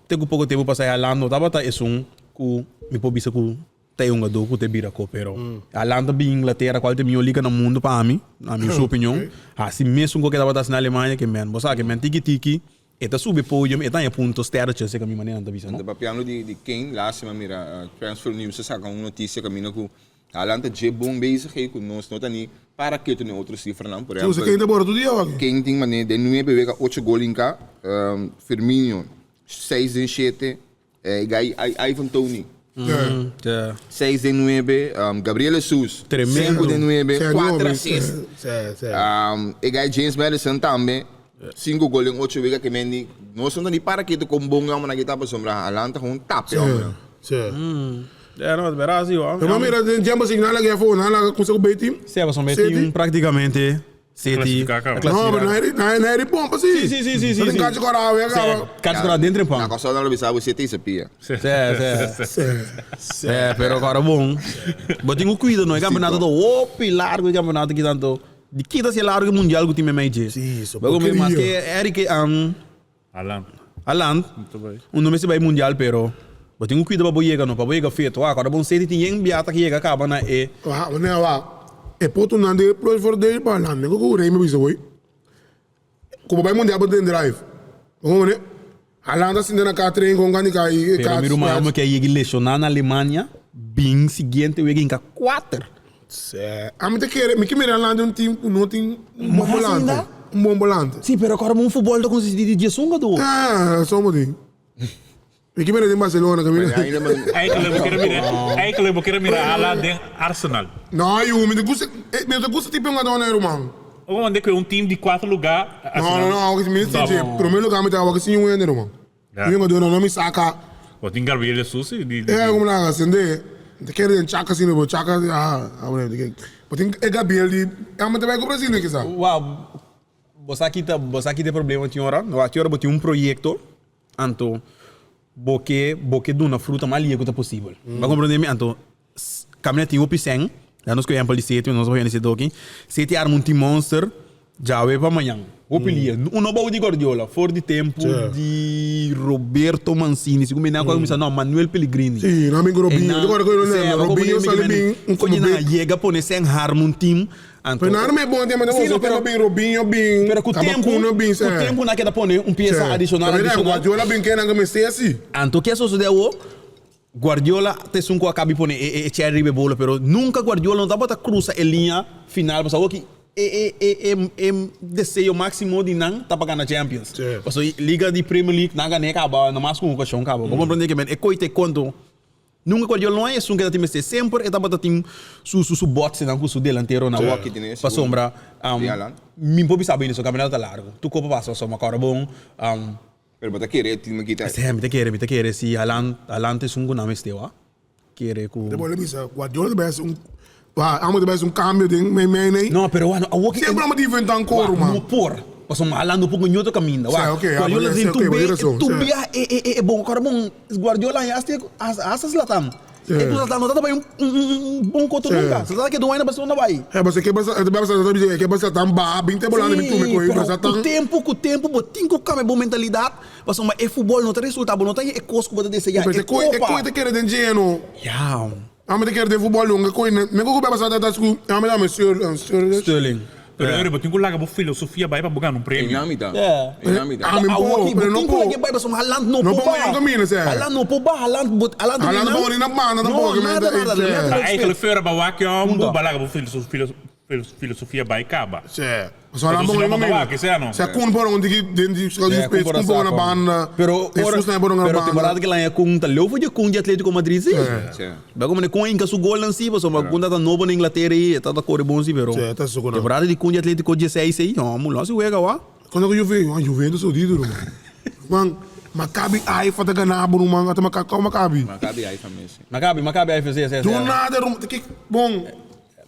Tem pouco tempo para sair Haaland, não tava tá é um ku me po bisa ku tem um gado ku te bira ko pero Haaland bi Inglaterra qual tem melhor liga no mundo para mim, na minha opinião. Assim mesmo que tava tá na Alemanha que men, você que men tiki tiki, eta sube podium, eta em ponto sterre, se que mi maneira tá bisa, no? Da piano di Kane, laatste maar mira, Transfer News ze zagen een notitie camino ku Haaland je bom bezig he ku nos nota ni para que tu ne outro cifra não, por Você exemplo. quem tá bora tu dia, wa? Kane tem mané de 9 wega 8 gol in ka, Firmino 6 en 7, Guy Ivan Tony Ja. 6 de 9, Gabriel Jesus Tremendo. 5 de 9, Sì, 4 no, assists. Sì, sì. E guy James Madison também. 5 gol em 8 wega que mendi. Nós não ni para que tu com bom na guitarra sombra. Haaland gewoon tap, Sì, homem. sì. Ja, no, verás, sí, wa. Pero mira, den Champions League nan laga afo, nan laga kusa ku bay team. Sí, pasobra bay team prácticamente City. Clasifica caba. No, pero nan nan eri pompa si. Sí, sí, sí, sí, sí. Nan tin kachi kora awe Sí, caba. kachi kora dentro Na pan. Kòrsou nan lo bisa bo City is a pia. Sí, sí. Sí, pero kora bon. Bo tin ku cuida no, e campeonato ta hopi largo e campeonato aki tanto. Di kita si e largo e mundial ku tin memei dje. Sí, so Bo come mas porqueria. ke Eric um, Haaland. Haaland, un no mester bai mundial pero bo tin ku cuida pa bo yega no, pa bo yega fit. Wak, ora bon City tin yen biata ki yega kaba na e. Wak, wanneer wak, e potonan den e plooi verdeel pa Haaland. Nego ku Rey mi bisa hoy. Ku bo bai mundial bo den drive. Bo wone, Haaland a sinta na ka train kon kan di ka i Pero mi ruman amo ke a yega lesiona na Alemania, bin siguiente wega hinka kuater. Sè, ami ta kere, mi ke mira Haaland den un team ku no tin un bon Mas volante. ainda? Un bon volante. Si, pero akora un futbol ta konsisti di diesun gado. Ah, somo tin. Mi ke mira den Barcelona, ke mira. Eigenlijk bo kere mira, eigenlijk bo kere mira Haaland den Arsenal. No, yu, mi ta gusta, mi no ta gusta tipo un gado ruman. O mande ku un team di kuater lugar. No, no, no, mi ta dje, prome lugar mi ta wak sin un hende ruman. Ja. Mi gado no mi saka. Bo tin Gabriel Jesus si di. Eh, como la sende. Te kere den Chaka sino, bo Chaka, ah, ah, bueno, bo tin e Gabriel di, ah, mi ta bai ku Brasil kisa. Wow, bo sa kita, bo sa kita e problema tin ora? Wak, tin ora bo tin un proyekto. Anto bo ke bo ke duna fruta mas lie ku ta posibel. Bo a komprende mi? Anto kaminda tin hopi sèn, ya nos ku ehèmpel di Seti, nos a hopi di Seti oki, Seti arma un team monster djawe pa mañan. Hopi lie. Un no bou di Guardiola, for di tempu di Roberto Mancini, segun mi nan a kuminsá, no, Manuel Pellegrini. Sí, nan bin ku Robinho. Di kòrda ku Robinho sali bin un komo big. Yega pone sèn harma un team. Anto, Pero nada me bon tema Sí, no, pero, bin Robinho bin, pero ku tempu, Tabacuna bin, ku tempu nan keda pone un piesa adicional, Pero adicional. Guardiola bin ke nan ke mester asi. Anto ke a sosode awo? Guardiola ta esun ku a kabi pone e e cherry riba e bolo, pero nunka Guardiola no tabata krusa e liña final pasobra awo ki e e e e e deseo maximo di nan ta pa gana Champions. Pasobra liga di Premier League nan a gana e kaba nomas ku un okashon kaba. Bo komprende ke men e koite konto Nunca Guardiola no a esun ke ta tin mester. Semper e tabata tin su su su botsenan ku su delanteronan. Awor ki tin e Pasobra Di Haaland. mi por bisa bini su campeonato ta largo. Tur kopa pasa pasobra mi a kòrda bon. Pero bo ta kere e team aki ta. Sí, mi ta kere, mi ta kere si Haaland, Haaland ta esun ku nan mester wak. Kere ku. Te por bisa Guardiola ta bai hasi un amo ta bai hasi un cambio den mei mei nei. No, pero wak awor ki. Semper amo ta inventa un koro man. No por. Pasobra Haaland no por ku ñotro kaminda. Wak Guardiola tin tur be, tur bia e e e bon. Kòrda bon. Guardiola haña hasta hasta Zlatan. E ku Zlatan no ta bai un un bon koto nunka. Zlatan a keda un aña na Barcelona bai. E pasobra ke basa e basa ta bisa ke basa Zlatan baha binte bolanda bin tume koe Pero Zlatan. ku tempu ku tempu bo tin ku kambia bo mentalidat pasobra e futbol no ta resulta bo no ta haña e kos ku bo ta deseá E e koe e kopa. koe ta kere den djeno. Ya. Ame ta kere den futbol nunka koe me ku ku basa ta sku ame ta Sterling Sterling. Pero Eury, bo tin ku laga bo filosofia bai pa bo gana un premio. Einan mi ta. Yeah. Einan mi ta. Ami Awor po, ki bo pero no tin ku po. laga bai pasobra Haaland no No por po ba. un camino, sè. Haaland no por ba, Haaland bo Haaland Haaland no por ni na banda tampoco, No, que nada, menta, nada, eh, nada. Maar eigenlijk verder ba wak jou, Punto. bo laga bo filosofia bai kaba. Sè. Pasobra Haaland Pasobra por si un no camino. wak, sè no. Sè Koen por un tiki den di Yeah, space, Koen por Koen por a na saco. banda. Pero ora, Jesus por na pero banda. temporada que lá é Kun tá leu foi de Kun de Atlético Madrid sim. Sí. Ba como ne Kun inca su gol nan sim, pasobra Kun tá novo na Inglaterra e tá tá corre bom sim, pero. Sí, tá su gol. Temporada de Kun de Atlético 16 aí, ó, mulo se juega wa. Quando que Juve, ah, Juventus odido, man. Man, Maccabi Haifa ta ganabo, man. Ata Maccabi, qual Maccabi? Maccabi Haifa mes. Maccabi, Maccabi Haifa sim, sim, Do sim. nada, rum, que bom.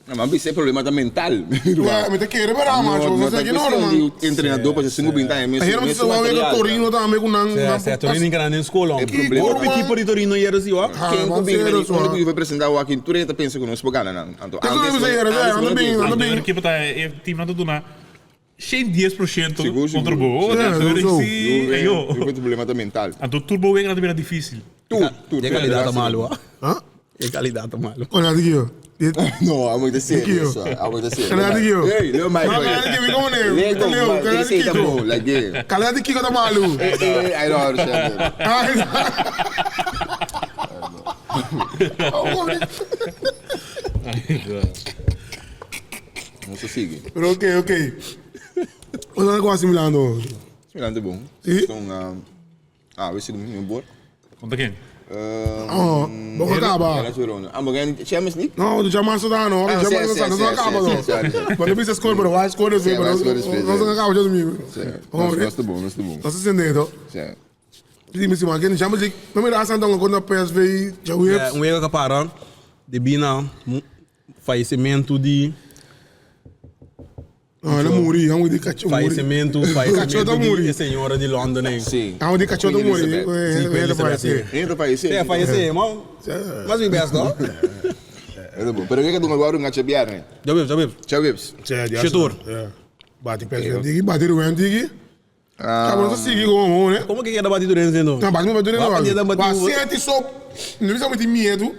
No, maar bisa e problema ta mental. Ja, mi ta kere pero No, macho, no você ta que no, cuestión man. di entrenador, pa cinco binta aña mes. Ayer me se va a ver Torino tambe con nan. Sí, sí, Torino encara na escola. E problema- O equipo de Torino era assim, ó. Ah, Ken ku man, bin serio, unda so. ku Juve presenta aki, tur hende ta pensa ku nos por gana nan. Anto, Eso no bisa era, antes anda no bin, pensa. anda bin. Anto, equipo ta e team nan ta duna 110% Sigur, sigur. contra bo. Sí, Anto, so. sí, Juve, ayo. Juve tu problema ta mental. Anto turbo wega ta bira difícil. Tur, tur. E calidad ta malo, ó. Ah? E calidad ta malo. Olha aqui, ó. No, amo te serio. Kiko. Amo te serio. Calidad de Kiko. Hey, Leo Mike. No, calidad de Kiko, como ne? Leo, Leo, calidad de Kiko. Like, yeah. Calidad de Kiko ta malo. Eh, eh, I don't understand. that. Ah, No se sigue. Pero ok, ok. Wat dan quasi Milano? Milan te bom. Sí. Son, ah, we zitten nu in boord. Contra ken? Oh, bom acaba. Hellas Verona. Ah, maar gaan Champions League? No, de Jamal Sodano, Ah, de Jamal sì, Sodano, sì, não sì, acaba sì, não. sì, sì. Mas não precisa score, pero vai score Sì, depois, vai pero score después, não sì. acaba já domingo. Sì. Dat is te bom, dat is te bom. Tá se entendendo? Sì. Di mi siman kende Champions League. No mira Arsenal tonga kontra PSV djaweps. Un wega ka para debí na fayesimentu di. No, el a muri, amo di cacho muri. Fayesimentu, fayesimentu di e señora di London ei. Sí. Amo di cacho ta muri. Sí, Queen Elizabeth, sí. Hende ta fayesé. Sí, a fayesé, ma mas mi best no. Pero wega dunga wou dunga djabièrnè. Djaweps, djaweps. Djaweps. Shetor. Bati PSV diki, bati Ruben diki. Cabo no ta sigui como hoor, né? Como que keda bati Durense então? Não, bati bati Durense. Bati bati Ba sete só. Não precisa muito medo.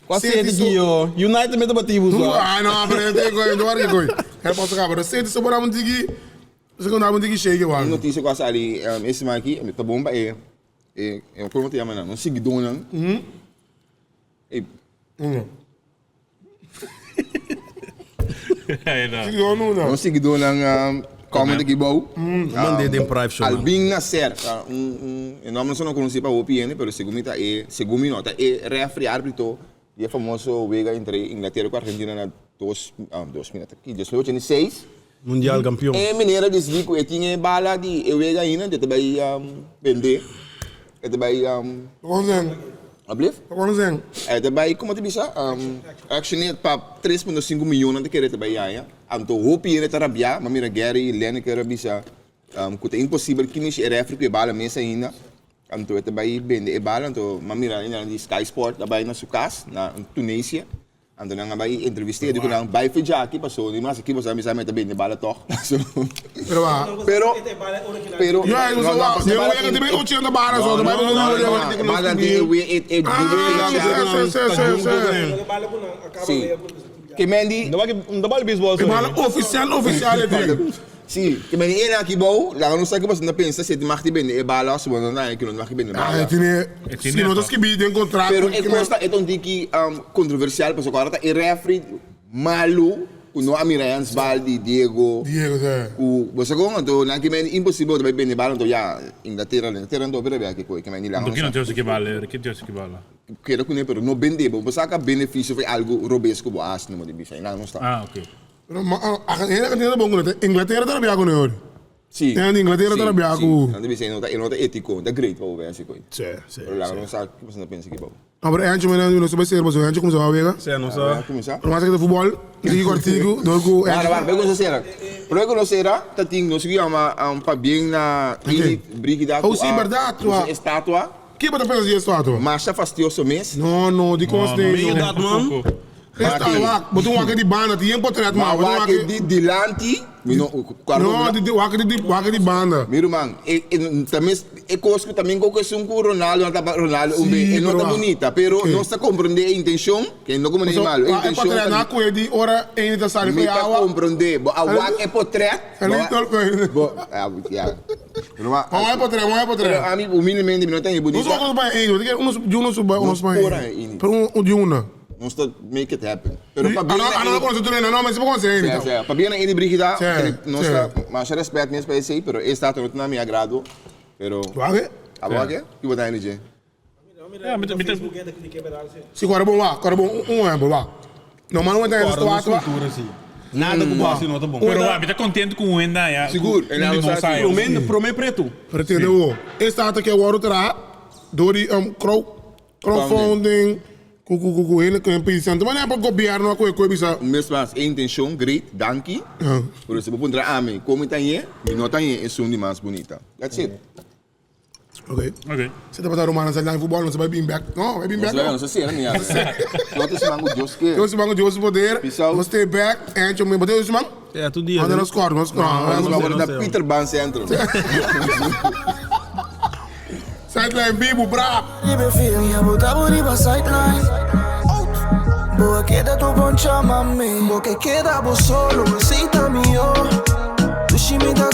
Quase sete aqui, ó. United meta bati bu Ah, não, pero eu tenho coisa, não era coisa. Era posso acabar. Sete só para um tiki. Você quando um tiki shake, eu acho. Notícia com ali, esse man aqui, tá bom ba é é é como te chama não, não seguidor não. Ei. Seguidor não, não. Um seguidor não comment aqui bom. Mandei den private show. Albin Nasser, um um nome não conheci para o OPN, pero segundo me tá é, segundo me não, tá é referee árbitro e famoso wega entre Inglaterra e Argentina na dos 2086. Mundial campeão. E meneer disse que tinha bala de wega ainda, de também vender. E também Como zijn? Alsjeblieft? Como zijn? E também, como te bisa, actioneert pa 3.5 miljoen te querer também ja. Anto hoop je het arabia, maar mira Gary Lineker bisa, que é impossível que nicht referee que bala mesa ainda. Anto é também vende e bala, anto maar mira ainda di Sky Sport daarbij na sua casa, na Tunísia. Anto nang vai entrevistei, digo nang vai fija aqui passou, ni mas aqui você me sabe também de bala toch. Pero va. Pero pero Ja, eu sou lá. Eu ia também eu tinha da barra só, também não não. Bala de we it it Sim. Que Mandy, Não vai não vai beisebol. Bala oficial, oficial é dele. Sim, que Mandy ena aqui bom, lá não sabe que você não pensa se mag die bende e bala se você não é que não mag die bende Ah, tiene se não que bi contrato. Pero é costa é um diki controversial, porque agora tá e referee malu, o no Amirans Baldi, Diego. Diego, é. O você com então na que men impossível também bende bala, então já Inglaterra, Inglaterra não bebe aqui coi, que men lá. Chi non ti osi che balla, chi ti osi che balla? Quero que pero não bende, você saca benefício foi algo robesco bo as no de bisa, não está. Ah, ok. Pero ma a gente que bom com Inglaterra tá bem com ele. Sim. É, Inglaterra tá bem com. Não deve ser, não tá, não tá ético, tá great, vou ver assim coi. Sim, sim. Pero lá não sabe que você não pensa que bom. Ah, pero antes me não soube ser, mas antes como se vai ver. Sim, não sabe. Começar. Mas que de futebol, digo artigo, dogo. Para, para, pega você Pero que não será, tá ting, não se chama um pa bem na Brigida. Oh, sim, verdade, tua. Estátua. Que bota pensa de estátua? Mas tá fastidioso mesmo. Não, não, de conste. Meio dat man. Esta botou um de banda, tinha um portrait mal, botou um Mas de dilante, não, de wak de wak de banda. Meu irmão, também é coisa que também com que um Ronaldo, não tá Ronaldo, um bem, não tá bonita, pero não está compreender a intenção, que não como nem malo, a intenção. É portrait na coisa de ora ainda sai foi água. compreender, bo a wak é portrait. Bo, ah, ja. Mas é portrait, mas é portrait. A mim humildemente não tem bonita. Não só para ainda, um de um suba, um suba. Pero um de uma. Não está make it happen. Pero para bem, ah, não conheço tu não, mas você consegue então. Sim, para bem na Brigida, não está, mas respeito mesmo para esse, pero esta não na minha agrado. Pero Wage? A wage? Que botar energia. É, me me Se agora bom lá, agora bom um ano, lá. Não, mas não tem esta Nada com bom, não tá bom. Pero va, mi contento com o enda ya. Seguro, não sai. Promê, promê preto. Pretendo. Esta que agora terá dori crowdfunding. Ku hele kan pensando, mas não é para o governo a coisa bisa. Mesmo as intenção great, danke. Por isso vou pôr a mim, como está aí, me nota aí é som de mais bonita. That's it. Ok. Ok. Você tá passando romana, sai lá em futebol, não você vai bem back. Não, vai bem back. Não, sei, não minha. Não te mango Deus que. Deus mango Deus poder. Você back, and you me Deus mango. É, todo dia. Mas não score, não score. Nós vamos da Peter Ban Centro. Sideline Bibo, brabo. Sideline. Boa queda tu bom chamame. Boa que queda vos solo, cita mío. Tu shimita.